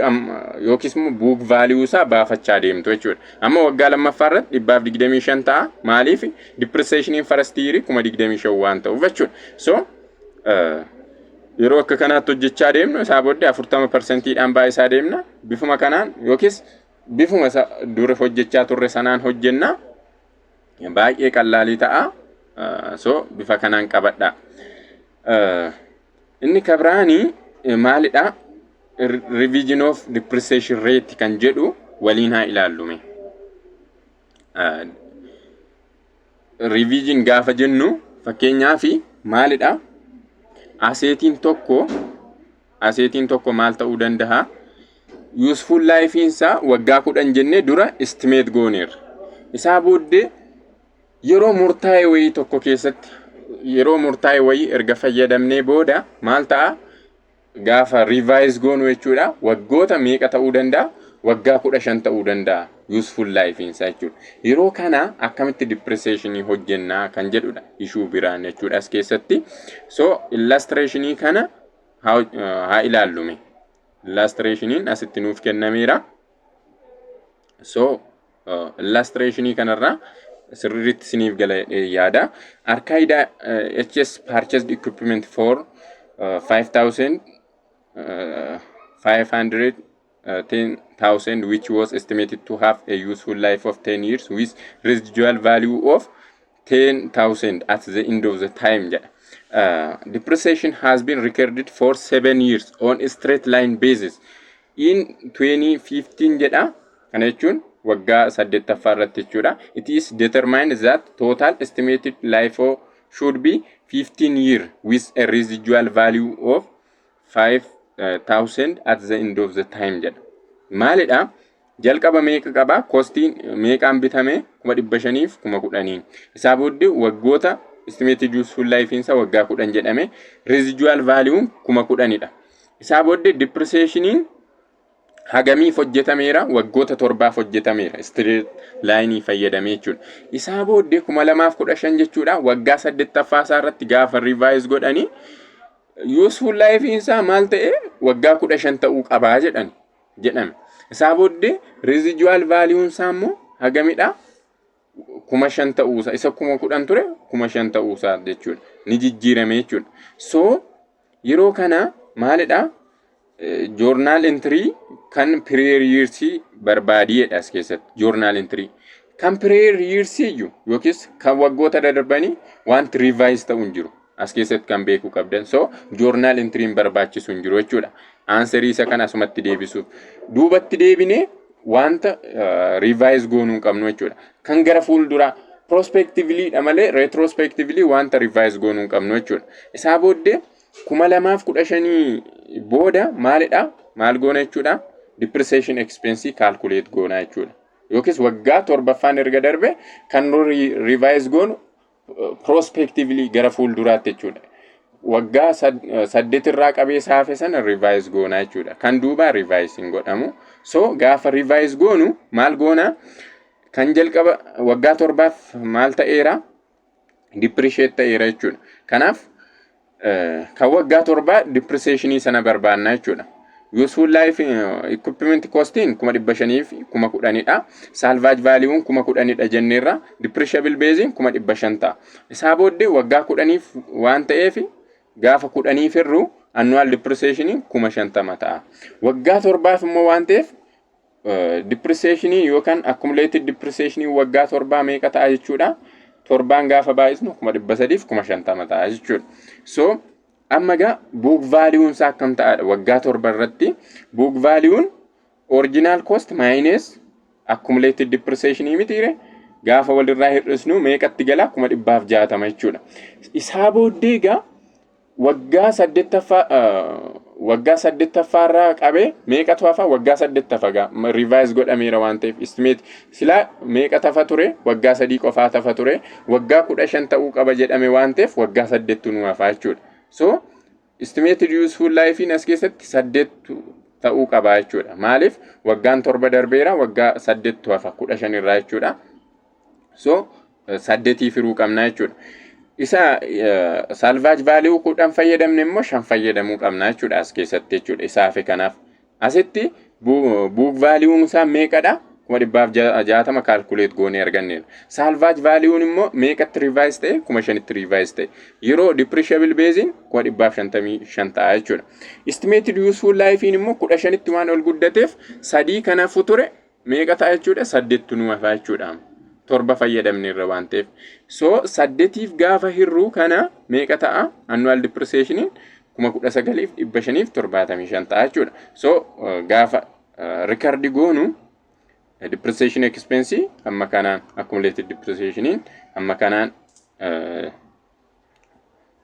yookiis immoo book value isaa baafachaa deemtu jechuudha. Amma waggaa lammaffaa irratti 125 ta'a. Maaliif? Depreciationiin first year 25,000 waan ta'uuf jechuudha. So yeroo akka kanaatti hojjechaa deemnu, isaa booddee 40 persentiidhaan baay'isaa deemna. Bifuma kanaan yookiis bifuma dura hojjechaa turre sanaan hojjenna. Baay'ee qallaalii ta'a. So bifa kanaan qabadha. Inni kabiraanii maalidha? Revision of depreciation rate kan jedhu waliin haa ilaallume. Revision gaafa jennu, fakkeenyaaf maalidha? Assetiin tokko maal ta'uu danda'a? Useful life isaa waggaa 10 jennee dura estimate gooneerra. Isaa booddee yeroo murtaa'e wayii tokko keessatti, yeroo murtaa'e wayii erga fayyadamnee booda maal ta'a? Gaafa revise goonu jechuudha. Waggoota meeqa ta'uu danda'a? Waggaa 15 ta'uu danda'a. Useful life isaa jechuudha. Yeroo kana akkamitti depreciationii hojjennaa kan jedhudha. Ishuu biraan jechuudha as keessatti. So illustrationii kana haa ilaallume. Illustrationiin asitti nuuf kennameera. So illustrationii kanarraa sirriitti isiniif gala yaada. Arkaida HS purchased equipment for 5000 500 10,000, which was estimated to have a useful life of 10 years with residual value of 10,000 at the end of the time jedha. Depreciation has been recorded for 7 years on a straight line basis. In 2015 jedha. Kana jechuun waggaa saddeettaffaa irratti jechuudha. It is determined that total estimated life should be 15 year with a residual value of 5000 at the end of the time jedha. Maalidha? Jalqaba meeqa qaba? Costiin meeqaan bitame? 510,000n. Isaa booddee waggoota estimated useful life isaa waggaa 10 jedhame, residual value 10,000dha. Isaa booddee depreciationiin hagamiif hojjetameera? Waggoota 7f hojjetameera. Straight line fayyadamee jechuudha. Isaa booddee 2015 jechuudha. Waggaa saddeettaffaa isaa irratti gaafa revise godhanii useful life isaa maal ta'e? Waggaa 15 ta'uu qabaa jedhan jedhame. Isaa booddee residual value isaa immoo hagamidha? 5,000 ta'uusaa, isa 10,000 ture 5,000 ta'uusaa jechuudha. Ni jijjiirame jechuudha. So yeroo kana maalidha? Journal entry kan prior years barbaadiidha as keessatti. Journal entry. Kan prior years iyyuu yookiis kan waggoota dadarbanii wanti revise ta'u hin jiru. As keessatti kan beekuu qabdan. So journal entryin barbaachisu hin jiru jechuudha. Answerii isa kana asumatti deebisuuf. Duubatti deebinee wanta revise goonuu hin qabnu jechuudha. Kan gara fuulduraa prospectively dha malee retrospectively wanta revise goonuu hin qabnu jechuudha. Isaa booddee 2015 booda maalidha? Maal goona jechuudha? Depreciation expense calculate goona jechuudha. Yookiis waggaa torbaffaan erga darbe kan nu revise goonu prospectively gara fuulduraatti jechuudha. Waggaa 8 irraa qabee saafe sana revise goona jechuudha. Kan duubaa revise hin godhamu. So gaafa revise goonu maal goona? Kan jalqaba waggaa 7f maal ta'eera? Depreciate ta'eera jechuudha. Kanaaf kan waggaa 7 depreciationii sana barbaanna jechuudha. Useful life equipment costiin 510,000dha. Salvage valueun 10,000dha jenneerra. Depreciable basein 500,000 ta'a. Isaa booddee waggaa 10f waan ta'eef gaafa 10f hirru annual depreciationiin 50,000 ta'a. Waggaa 7f immoo waan ta'eef depreciationii yookaan accumulated depreciationii waggaa 7 meeqa ta'a jechuudha? Torbaan gaafa baay'isnu 350,000 ta'a jechuudha. So amma egaa book valueun isaa akkam ta'aadha? Waggaa 7 irratti book valueun original cost minus accumulated depreciation mitiire? Gaafa walirraa hir'isnu meeqatti gala? 160,000 jechuudha. Isaa booddee egaa waggaa saddeettaffaarraa qabee meeqatu hafa? Waggaa saddeettaffa gaa revise godhameera waan ta'eef, estimate silaa meeqa tafa ture? Waggaa 3 qofaa tafa ture. Waggaa 15 ta'uu qaba jedhame waan ta'eef, waggaa 8tu nu hafa jechuudha. So estimated useful life as keessatti 8 ta'uu qaba jechuudha. Maaliif? Waggaan 7 darbeera, waggaa 8tu hafa 15 irraa jechuudha. So saddeetii firuu qabna jechuudha. Isa salvage value 10 fayyadamne immoo 5 fayyadamuu qabna jechuudha as keessatti jechuudha, isa hafe kanaaf. Asitti book value isaa meeqadha? 160,000 calculate goonee arganneera. Salvage valueun immoo meeqatti revise ta'e? 5,000tti revise ta'e. Yeroo depreciable basein 155,000 ta'a jechuudha. Estimated useful lifein immoo 15tti waan ol guddateef, sadii kanaafuu ture meeqa ta'a jechuudha? Saddeettu nu hafa jechuudha. 7 fayyadamne irra waan ta'eef. So saddeetiif gaafa hirruu kana meeqa ta'a? Annual depreciationiin 19,575 ta'a jechuudha. So gaafa record goonu depreciation expense amma kanaan, accumulated depreciationiin amma kanaan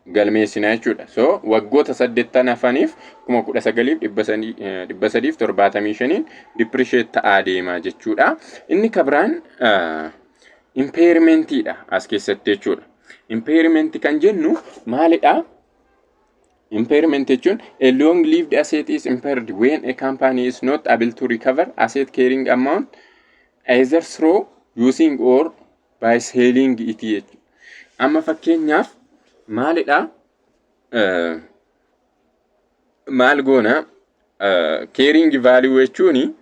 galmeessina jechuudha. So waggoota 8 hafaniif 19,375n depreciate ta'aa deema jechuudha. Inni kabiraan impairmentiidha as keessatti jechuudha. Impairment kan jennu maalidha? Impairment jechuun a long lived asset is impaired when a company is not able to recover asset carrying amount either through using or by selling it jechuudha. Amma fakkeenyaaf maalidha? Maal goona? Carrying value jechuun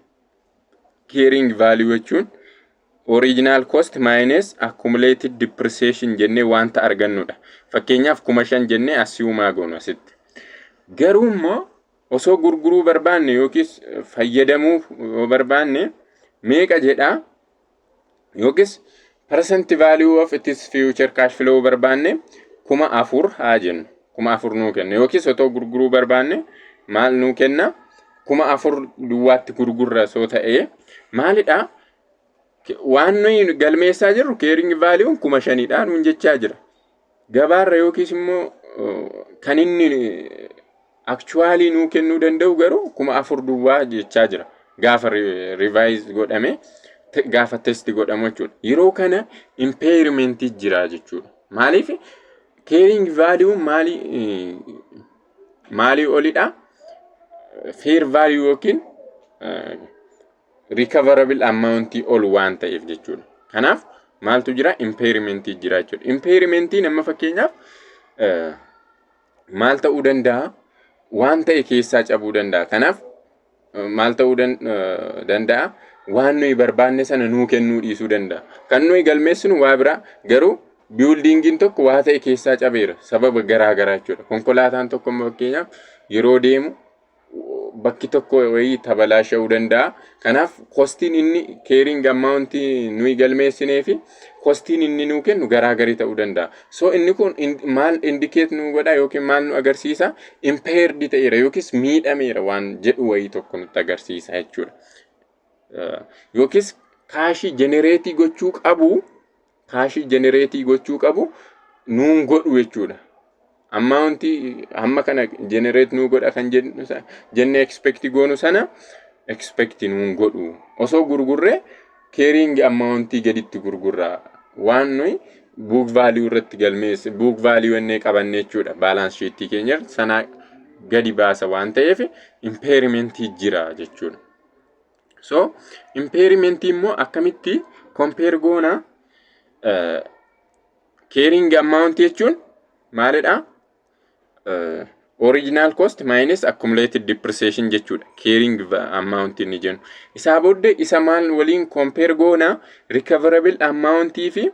original cost minus accumulated depreciation jennee wanta argannudha. Fakkeenyaaf 5,000 jennee assume goonu asitti. Garuu immoo osoo gurguruu barbaanne yookiis fayyadamuu yoo barbaanne meeqa jedhaa, yookiis present value of its future cash flow barbaanne 4,000 haa jennu. 4,000 nuu kenna, yookiis otoo gurguruu barbaanne maal nuu kenna? 4,000 duwwaatti gurgurra soo ta'ee maalidha? Waan nuyi galmeessaa jirru carrying valueun 5,000dha nuun jechaa jira. Gabaarra yookiis immoo kan inni actually nuu kennuu danda'u garuu 4,000 duwwaa jechaa jira. Gaafa revise godhame, gaafa test godhamu jechuudha. Yeroo kana impairmentii jira jechuudha. Maaliif? Carrying valueun maalii olidha? Fair value yookiin recoverable amount ol waan ta'eef jechuudha. Kanaaf maaltu jira? Impairmentii jira jechuudha. Impairmentiin amma fakkeenyaaf maal ta'uu danda'a? Waan ta'e keessaa cabuu danda'a. Kanaaf maal ta'uu danda'a? Waan nuyi barbaanne sana nuu kennuu dhiisuu danda'a. Kan nuyi galmeessinu waa biraa, garuu buildingiin tokko waa ta'e keessaa cabeera sababa garaa garaa jechuudha. Konkolaataan tokko amma fakkeenyaaf yeroo deemu bakki tokko wayii tabalaasha'uu danda'a. Kanaaf costiin inni carrying amountii nuyi galmeessinee fi costiin inni nuu kennu garaagarii ta'uu danda'a. So inni kun maal indicate nu godha yookiin maal nu agarsiisa? Impaired ta'eera yookiis miidhameera waan jedhu wayii tokko nutti agarsiisa jechuudha. Yookiis cash generate gochuu qabu nuun godhu jechuudha. Amountii hamma kana generate nuu godha kan jenne expect goonu sana expect nuun godhu. Osoo gurgurree carrying amountii gaditti gurgurra. Waan nuyi book value irratti galmeesse, book value innee qabanne jechuudha. Balance sheetii keenya sanaa gadi baasa waan ta'eef impairmentii jira jechuudha. So impairmentii immoo akkamitti compare goona? Carrying amount jechuun maalidha? Original cost minus accumulated depreciation jechuudha. Carrying amount inni jennu. Isaa booddee isa maal waliin compare goona? Recoverable amount fi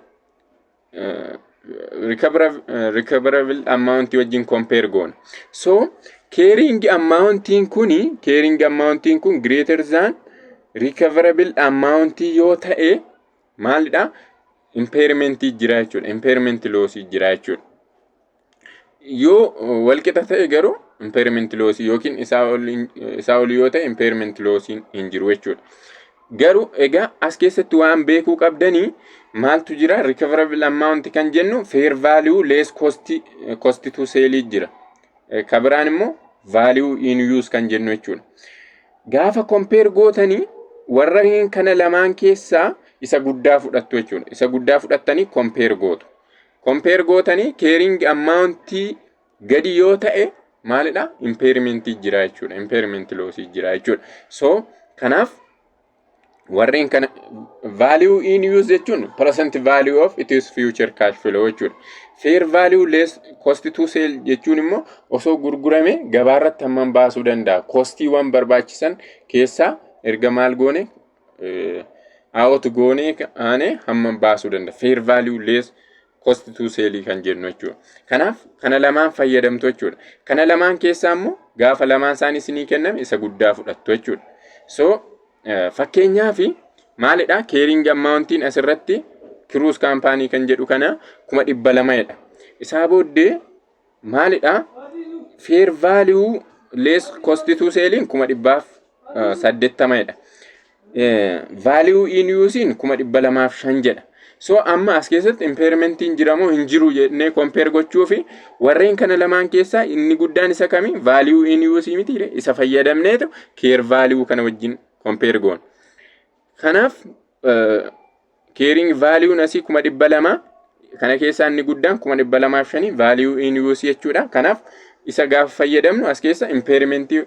recoverable amount wajjin compare goona. So carrying amountiin kun greater than recoverable amount yoo ta'e maalidha? Impairmentii jira jechuudha. Impairment lossii jira jechuudha. Yoo walqixa ta'e garuu impairment lossii yookiin isaa ol yoo ta'e impairment lossiin hin jiru jechuudha. Garuu egaa as keessatti waan beekuu qabdanii maaltu jira? Recoverable amount kan jennu fair value less cost to sell jira. Ka biraan immoo value in use kan jennu jechuudha. Gaafa compare gootanii warra kana lamaan keessaa isa guddaa fudhattu jechuudha. Isa guddaa fudhattanii compare gootu. Compare gootanii carrying amount gadi yoo ta'e maalidha? Impairmentii jira jechuudha. Impairment lossii jira jechuudha. So kanaaf warreen kana value in use jechuun present value of its future cash flow jechuudha. Fair value less cost to sell jechuun immoo osoo gurgurame gabaarratti hammam baasuu danda'a? Costiiwwan barbaachisan keessaa erga maal goone, out goone aane hammam baasuu danda'a? Fair value less cost to sell kan jennu jechuudha. Kanaaf kana lamaan fayyadamtu jechuudha. Kana lamaan keessaa immoo gaafa lamaan isaanii isinii kenname isa guddaa fudhattu jechuudha. So fakkeenyaaf maalidha? Carrying amountiin asirratti Cruise Company kan jedhu kana 200,000dha. Isaa booddee maalidha? Fair value less cost to selliin 180,000dha. Value in useiin 205,000 jedha. So amma as keessatti impairmentiin jira moo hin jiru jennee compare gochuu fi warreen kana lamaan keessaa inni guddaan isa kami? Value in use miti, isa fayyadamneetu carrying value kana wajjin compare goona. Kanaaf carrying valueun asii 200,000, kana keessaa inni guddaan 205,000 value in use jechuudha. Kanaaf isa gaafa fayyadamnu as keessa impairmentii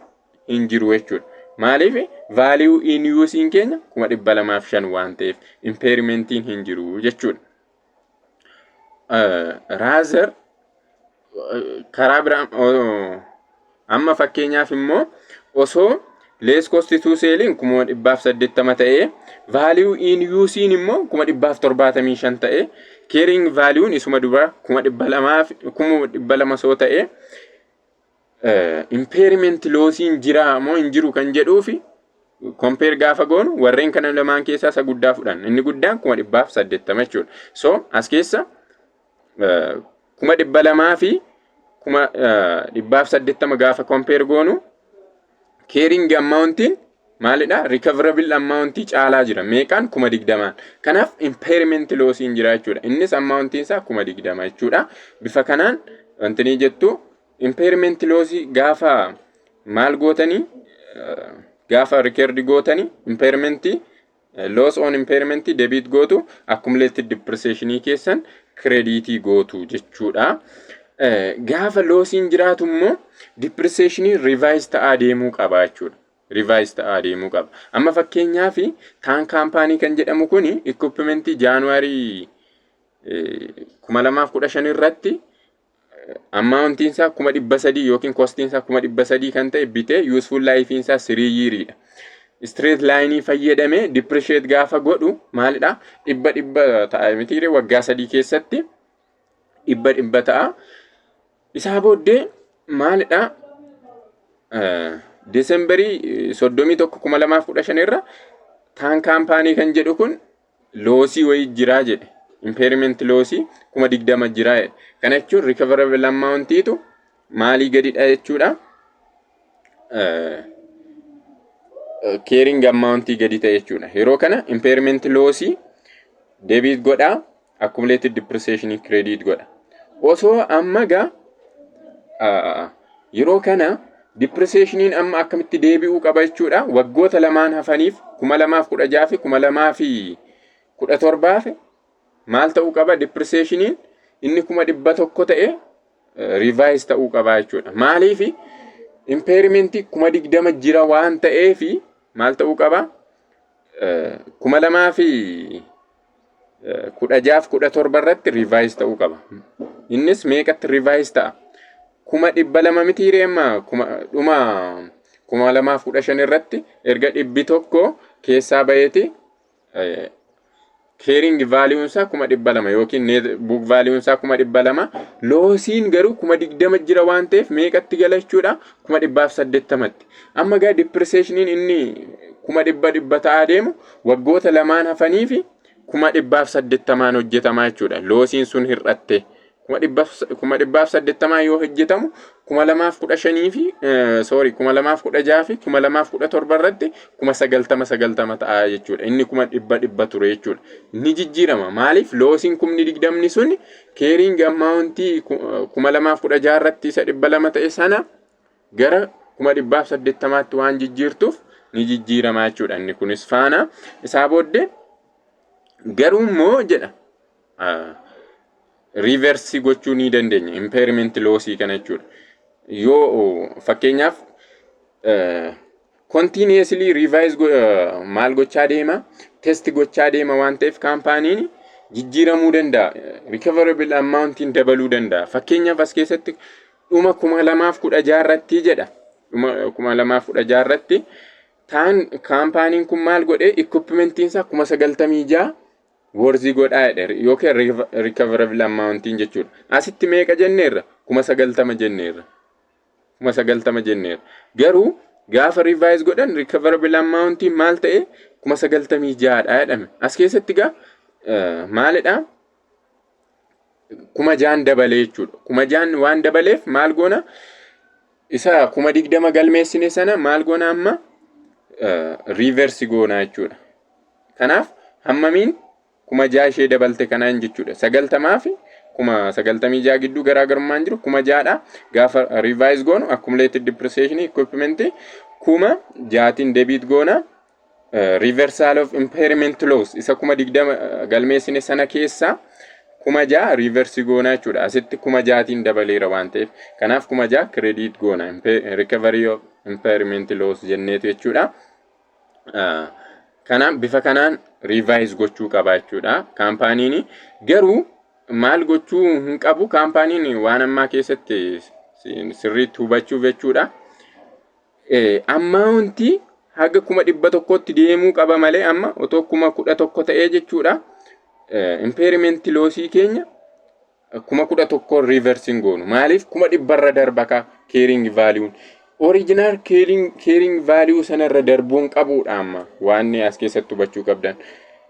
hin jiru jechuudha. Maaliif? Value in useiin keenya 205,000 waan ta'eef impairmentiin hin jiru jechuudha. Rather karaa biraa amma fakkeenyaaf immoo osoo less cost to selliin 180,000 ta'ee, value in useiin immoo 175,000 ta'ee, carrying valueun isuma dura 200,000 soo ta'ee, impairment lossiin jira moo hin jiru kan jedhuufi compare gaafa goonu warreen kana lamaan keessaa isa guddaa fudhanna. Inni guddaan 180,000 jechuudha. So as keessa 200,000 fi 180,000 gaafa compare goonu carrying amountiin maalidha? Recoverable amountii caalaa jira. Meeqaan? 20,000n. Kanaaf impairment lossiin jira jechuudha. Innis amountiin isaa 20,000 jechuudha. Bifa kanaan wanti ni jettu impairment lossii gaafa maal gootanii, gaafa record gootanii, impairmentii loss on impairment debit gootu, accumulated depreciation keessan creditii gootu jechuudha. Gaafa lossiin jiraatu immoo depreciation revise ta'aa deemuu qaba jechuudha. Revise ta'aa deemuu qaba. Amma fakkeenyaaf Taan Company kan jedhamu kuni equipmentii January 2015 irratti amountiin isaa 300,000 yookiin costiin isaa 300,000 kan ta'e bitee useful lifeiin isaa 3 yeariidha. Straight lineii fayyadamee depreciate gaafa godhu maalidha? Dhibba dhibba ta'a mitiire? Waggaa 3 keessatti dhibba dhibba ta'a. Isaa booddee maalidha? Decemberii 31, 2015 irra Taan Company kan jedhu kun lossii wayii jiraa jedhe. Impairment lossii 20,000 jiraa jedhe. Kana jechuun recoverable amountiitu maalii gadidha jechuudha? Carrying amountii gadi ta'e jechuudha. Yeroo kana impairment lossii debit godhaa, accumulated depreciation credit godha. Osoo amma gaa yeroo kana depreciationiin amma akkamitti deebi'uu qaba jechuudha? Waggoota lamaan hafaniif, 2016 fi 2017f maal ta'uu qaba? Depreciationiin inni 100,000 ta'e revise ta'uu qaba jechuudha. Maaliif? Impairmentii 20,000 jira waan ta'eefi maal ta'uu qaba? 2016f 17 irratti revise ta'uu qaba. Innis meeqatti revise ta'a? 200,000 miti amma dhuma 2015 irratti erga 100 keessaa baheeti carrying valueun isaa 200,000 yookiin book valueun isaa 200,000, lossiin garuu 20,000 jira waan ta'eef meeqatti gala jechuudha? 180,000tti. Amma gaa depreciationiin inni kuma dhibba dhibba ta'aa deemu waggoota lamaan hafanii fi 180,000 hojjetamaa jechuudha. Lossiin sun hir'atte. 180,000 yoo hojjetamu, 2015 fi, sorry, 2016 fi 2017 irratti 90,000 90 ta'a jechuudha. Inni 100,000 ture jechuudha. Ni jijjiirama. Maaliif? Lossiin 20,000 sun carrying amountii 2016 irratti isa 200 ta'e sana gara 180,000tti waan jijjiirtuuf ni jijjiirama jechuudha. Inni kunis faana isaa booddee garuu immoo jedha, reverse gochuu ni dandeenya impairment lossii kana jechuudha. Yoo fakkeenyaaf continuously revise maal gochaa deema, test gochaa deema waan ta'eef, kaampaaniin jijjiiramuu danda'a. Recoverable amountiin dabaluu danda'a. Fakkeenyaaf as keessatti dhuma 2016 irratti jedha. Dhuma 2016 irratti taan kaampaaniin kun maal godhe? Equipmentiin isaa 96,000 worth godhaa jedhe, yookiin recoverable amountiin jechuudha. Asitti meeqa jenneerra? 90,000 jenneerra. 90,000 jenneerra. Garuu gaafa revise godhan recoverable amountiin maal ta'e? 96,000dha jedhame. As keessatti gaa maalidha? 6,000 dabalee jechuudha. 6,000 waan dabaleef maal goona? Isa 20,000 galmeessine sana maal goona amma? Reverse goona jechuudha. Kanaaf hammamiin? 6,000 ishee dabalte kanaan jechuudha. 90 fi 96,000 gidduu garaagarummaan jiru 6,000dha. Gaafa revise goonu accumulated depreciation equipment 6,000tiin debit goona. Reversal of impairment loss isa 20,000 galmeessine sana keessaa 6,000 reverse goona jechuudha. Asitti 6,000tiin dabaleera waan ta'eef. Kanaaf 6,000 credit goona. Recovery of impairment loss jenneetu jechuudha. Kanaaf bifa kanaan revise gochuu qaba jechuudha. Kaampaaniin garuu maal gochuu hin qabu? Kaampaaniin waan ammaa keessatti sirriitti hubachuuf jechuudha. Amountii haga 100,000tti deemuu qaba malee amma otoo 11,000 ta'ee jechuudha. Impairment lossii keenya 11,000 reversing goonu. Maaliif? 100,000rra darba ka carrying valueun. Original carrying value sanarra darbuun qabuudha amma waan as keessatti hubachuu qabdan.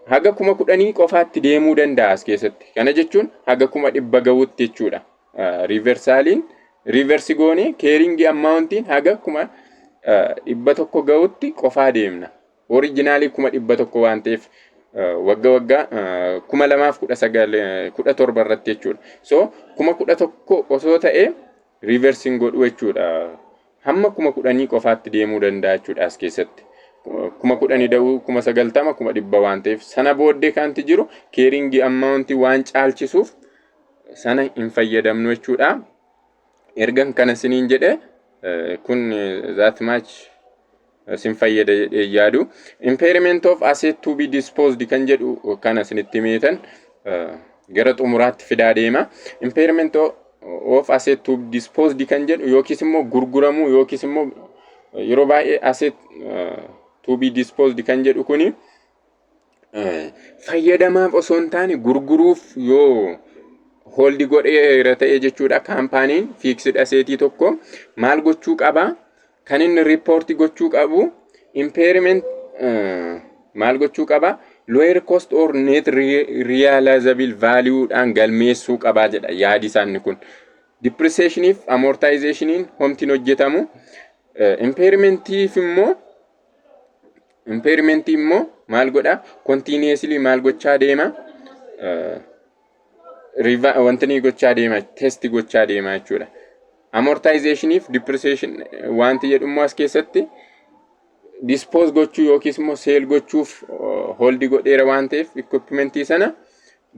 Haga 10,000 qofaatti deemuu danda'a as keessatti. Kana jechuun haga 100,000 ga'utti jechuudha. Reversaliin reverse goonee carrying amountiin haga 100,000 ga'utti qofaa deemna. Originalii 100,000 waan ta'eef wagga waggaa 2019 17 irratti jechuudha. So 11,000 osoo ta'ee reversing godhu jechuudha. Hamma 10,000 qofaatti deemuu danda'a jechuudha as keessatti. 10,000 da'uu 90,000 100,000 waan ta'eef, sana booddee kanti jiru carrying amountii waan caalchisuuf sana hin fayyadamnu jechuudha. Ergan kana siniin jedhe, kun that much sin fayyada jedhee yaadu. Impairment of asset to be disposed kan jedhu kana sinitti meetan gara xumuraatti fidaa deema. Impairment of asset to be disposed kan jedhu yookiis immoo gurguramuu, yookiis immoo yeroo baay'ee asset to be disposed kan jedhu kuni fayyadamaaf osoo hin taane gurguruuf yoo hold godheera ta'e jechuudha, kaampaaniin fixed assetii tokko maal gochuu qaba? Kan inni report gochuu qabu impairment maal gochuu qaba? Lower cost or net realizable value dhaan galmeessuu qabaa jedha yaadi isaanii kun. Depreciationiif amortizationiin homtiin hojjetamu. Impairmentiif immoo, impairmentii immoo maal godha? Continuously maal gochaa deema? Wanti ni gochaa deema, test gochaa deema jechuudha. Amortizationiif depreciation wanti jedhu immoo as keessatti dispose gochuu yookiis immoo sell gochuuf hold godheera waan ta'eef equipmentii sana,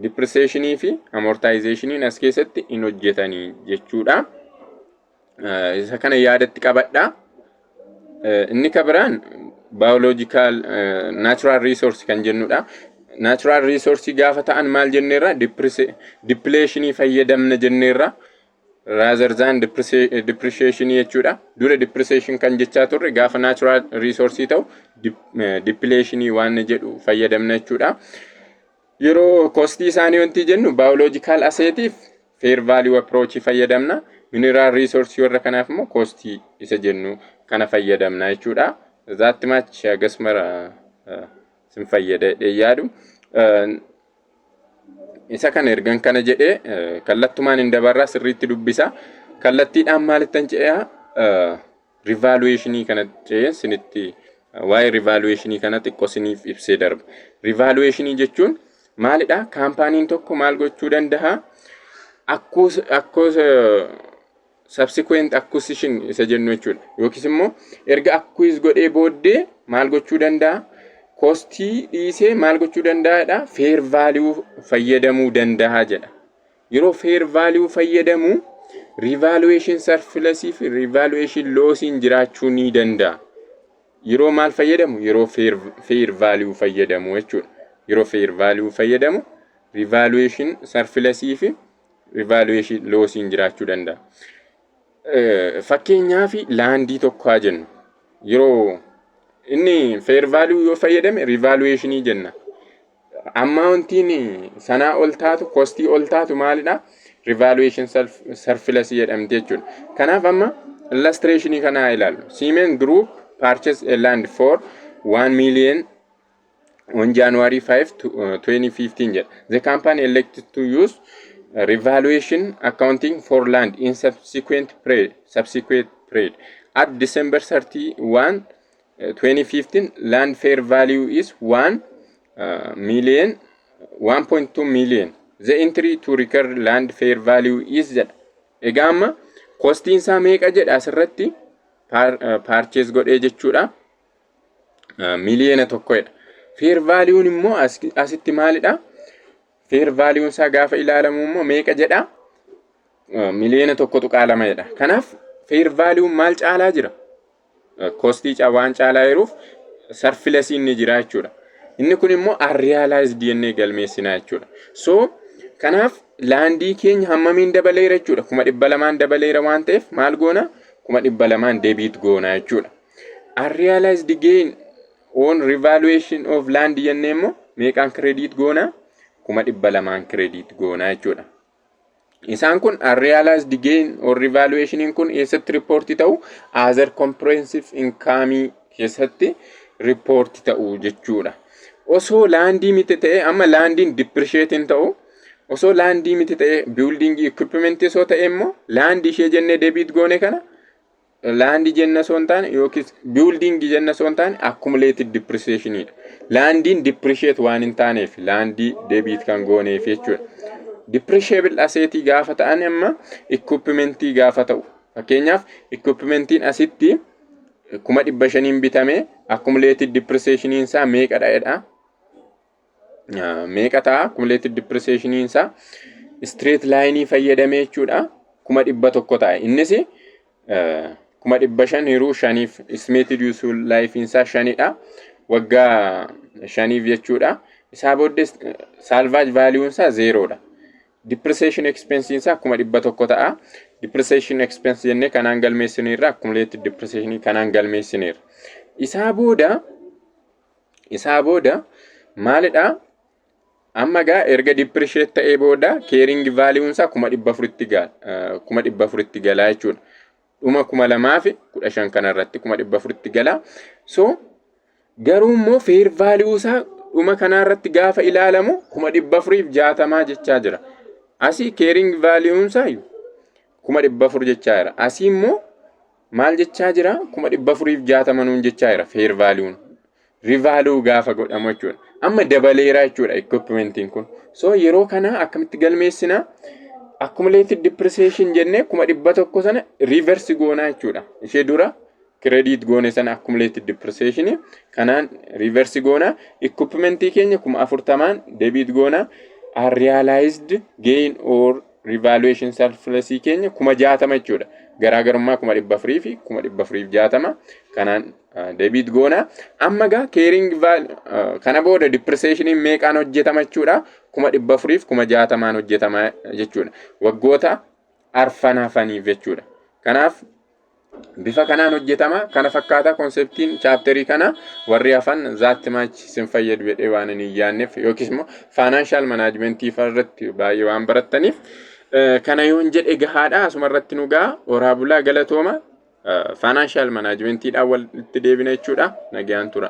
depreciationii fi amortizationiin as keessatti hin hojjetanii jechuudha. Isa kana yaadatti qabadha. Inni ka biraan biological natural resource kan jennudha. Natural resource gaafa ta'an maal jenneerra? Depletionii fayyadamna jenneerra, rather than depreciation jechuudha. Dura depreciation kan jechaa turre, gaafa natural resource ta'u depletionii waan jedhu fayyadamna jechuudha. Yeroo costii isaanii wanti jennu, biological assetiif fair value approach fayyadamna. Mineral resource warra kanaaf immoo costii isa jennu kana fayyadamna jechuudha. That much hagas mara sin fayyada jedhee yaadu. Isa kana ergan kana jedhee, kallattumaan hin dabarraa, sirriitti dubbisa. Kallattiidhaan maalittan ce'aa? Revaluationii kana ce'ee sinitti waa'ee revaluationii kana xiqqoo siniif ibsee darba. Revaluationii jechuun maalidha? Kaampaaniin tokko maal gochuu danda'a? Akkoo subsequent acquisition isa jennu jechuudha. Yookiis immoo erga acquire godhee booddee maal gochuu danda'a? Costii dhiisee maal gochuu danda'adha? Fair value fayyadamuu danda'a jedha. Yeroo fair value fayyadamu, revaluation surplusii fi revaluation lossiin jiraachuu ni danda'a. Yeroo maal fayyadamu? Yeroo fair value fayyadamu jechuudha. Yeroo fair value fayyadamu, revaluation surplusii fi revaluation lossiin jiraachuu danda'a. Fakkeenyaaf, landii tokko haa jennu. Yeroo inni fair value yoo fayyadame, revaluationii jenna. Amountiin sanaa ol taatu, costii ol taatu maalidha? Revaluation surplus jedhamti jechuudha. Kanaaf amma illustrationii kana haa ilaallu. Siemens Group purchased a land for 1 million on January 5, to, 2015 jedha. The company elected to use revaluation accounting for land in subsequent period. At December 31, 2015, land fair value is 1 million 1.2 million. The entry to record land fair value is jedha. Egaa amma costiin isaa meeqa jedha? Asirratti purchase godhee jechuudha. Miliyoona 1dha. Fair valueun immoo asitti maalidha? Fair valueun isaa gaafa ilaalamu immoo meeqa jedha? Miliyoona 1.2 jedha. Kanaaf fair valueun maal caalaa jira? Costii waan caalaa jiruuf surplusiin ni jira jechuudha. Inni kun immoo unrealized jennee galmeessinaa jechuudha. So kanaaf landii keenya hammamiin dabaleera jechuudha? 200,000 dabaleera waan ta'eef maal goona? 200,000 debit goona jechuudha. Unrealized gain on revaluation of land jennee immoo meeqaan credit goona? 200,000 credit goona jechuudha. Isaan kun, unrealized gain or revaluationiin kun, eessatti reportii ta'u? Other comprehensive income keessatti reportii ta'u jechuudha. Osoo landii miti ta'e, amma landiin depreciate hin ta'u, osoo landii miti ta'e, building equipment osoo ta'e immoo, landii ishee jennee debit goone kana landii jenna osoo hin taane yookiis building jenna osoo hin taane, accumulated depreciationidha. Landiin depreciate waan hin taaneef landii debit kan gooneef jechuudha. Depreciable assetii gaafa ta'an, amma equipmentii gaafa ta'u, fakkeenyaaf equipmentiin asitti 500,000 bitame, accumulated depreciationiin isaa meeqadha jedha. Meeqa ta'a accumulated depreciationiin isaa? Straight line fayyadamee jechuudha, 100,000 ta'a. Innis 500,000 hiruu shaniif, estimated useful life isaa shanidha. Waggaa 5f jechuudha. Isaa booddee salvage value isaa zerodha. Depreciation expense isaa 100,000 ta'a. Depreciation expense jennee kanaan galmeessineerra, accumulated depreciation kanaan galmeessineerra. Isaa booda maalidha? Amma gaa erga depreciate ta'ee booda carrying value isaa 400,000tti gala, 400,000tti galaa jechuudha. Dhuma 2015 kanarratti 400,000tti gala. So garuu immoo fair value isaa dhuma kanarratti gaafa ilaalamu 460,000 jechaa jira. Asii carrying value isaa 400,000 jechaa jira. Asii immoo maal jechaa jira? 460,000 nuun jechaa jira fair valueun. Revalue gaafa godhamu jechuudha. Amma dabaleera jechuudha equipmentiin kun. So yeroo kana akkamitti galmeessinaa? Accumulated depreciation jennee 100,000 sana reverse goonaa jechuudha. Ishee dura credit goone sana, accumulated depreciation kanaan reverse goonaa. Equipmentii keenya 40,000 debit goonaa. Unrealized gain or revaluation surplus keenya 60,000 jechuudha. Garaagarummaa 400,000 fi 460,000 kanaan debit goonaa. Amma gaa carrying kana booda depreciationiin meeqaan hojjetama jechuudha? 460,000n hojjetama jechuudha. Waggoota arfan hafaniif jechuudha. Kanaaf bifa kanaan hojjetama. Kana fakkaata conceptiin chapterii kana. Warri hafan that much sin fayyadu jedhee waan hin yaadneef, yookiis immoo financial managementii irratti baay'ee waan barattaniif, kana yoon jedhe gahaadha. Asuma irratti nu gaha. Horaa bulaa, galatooma. Financial managementiidhaan walitti deebina jechuudha. Nagaan tura.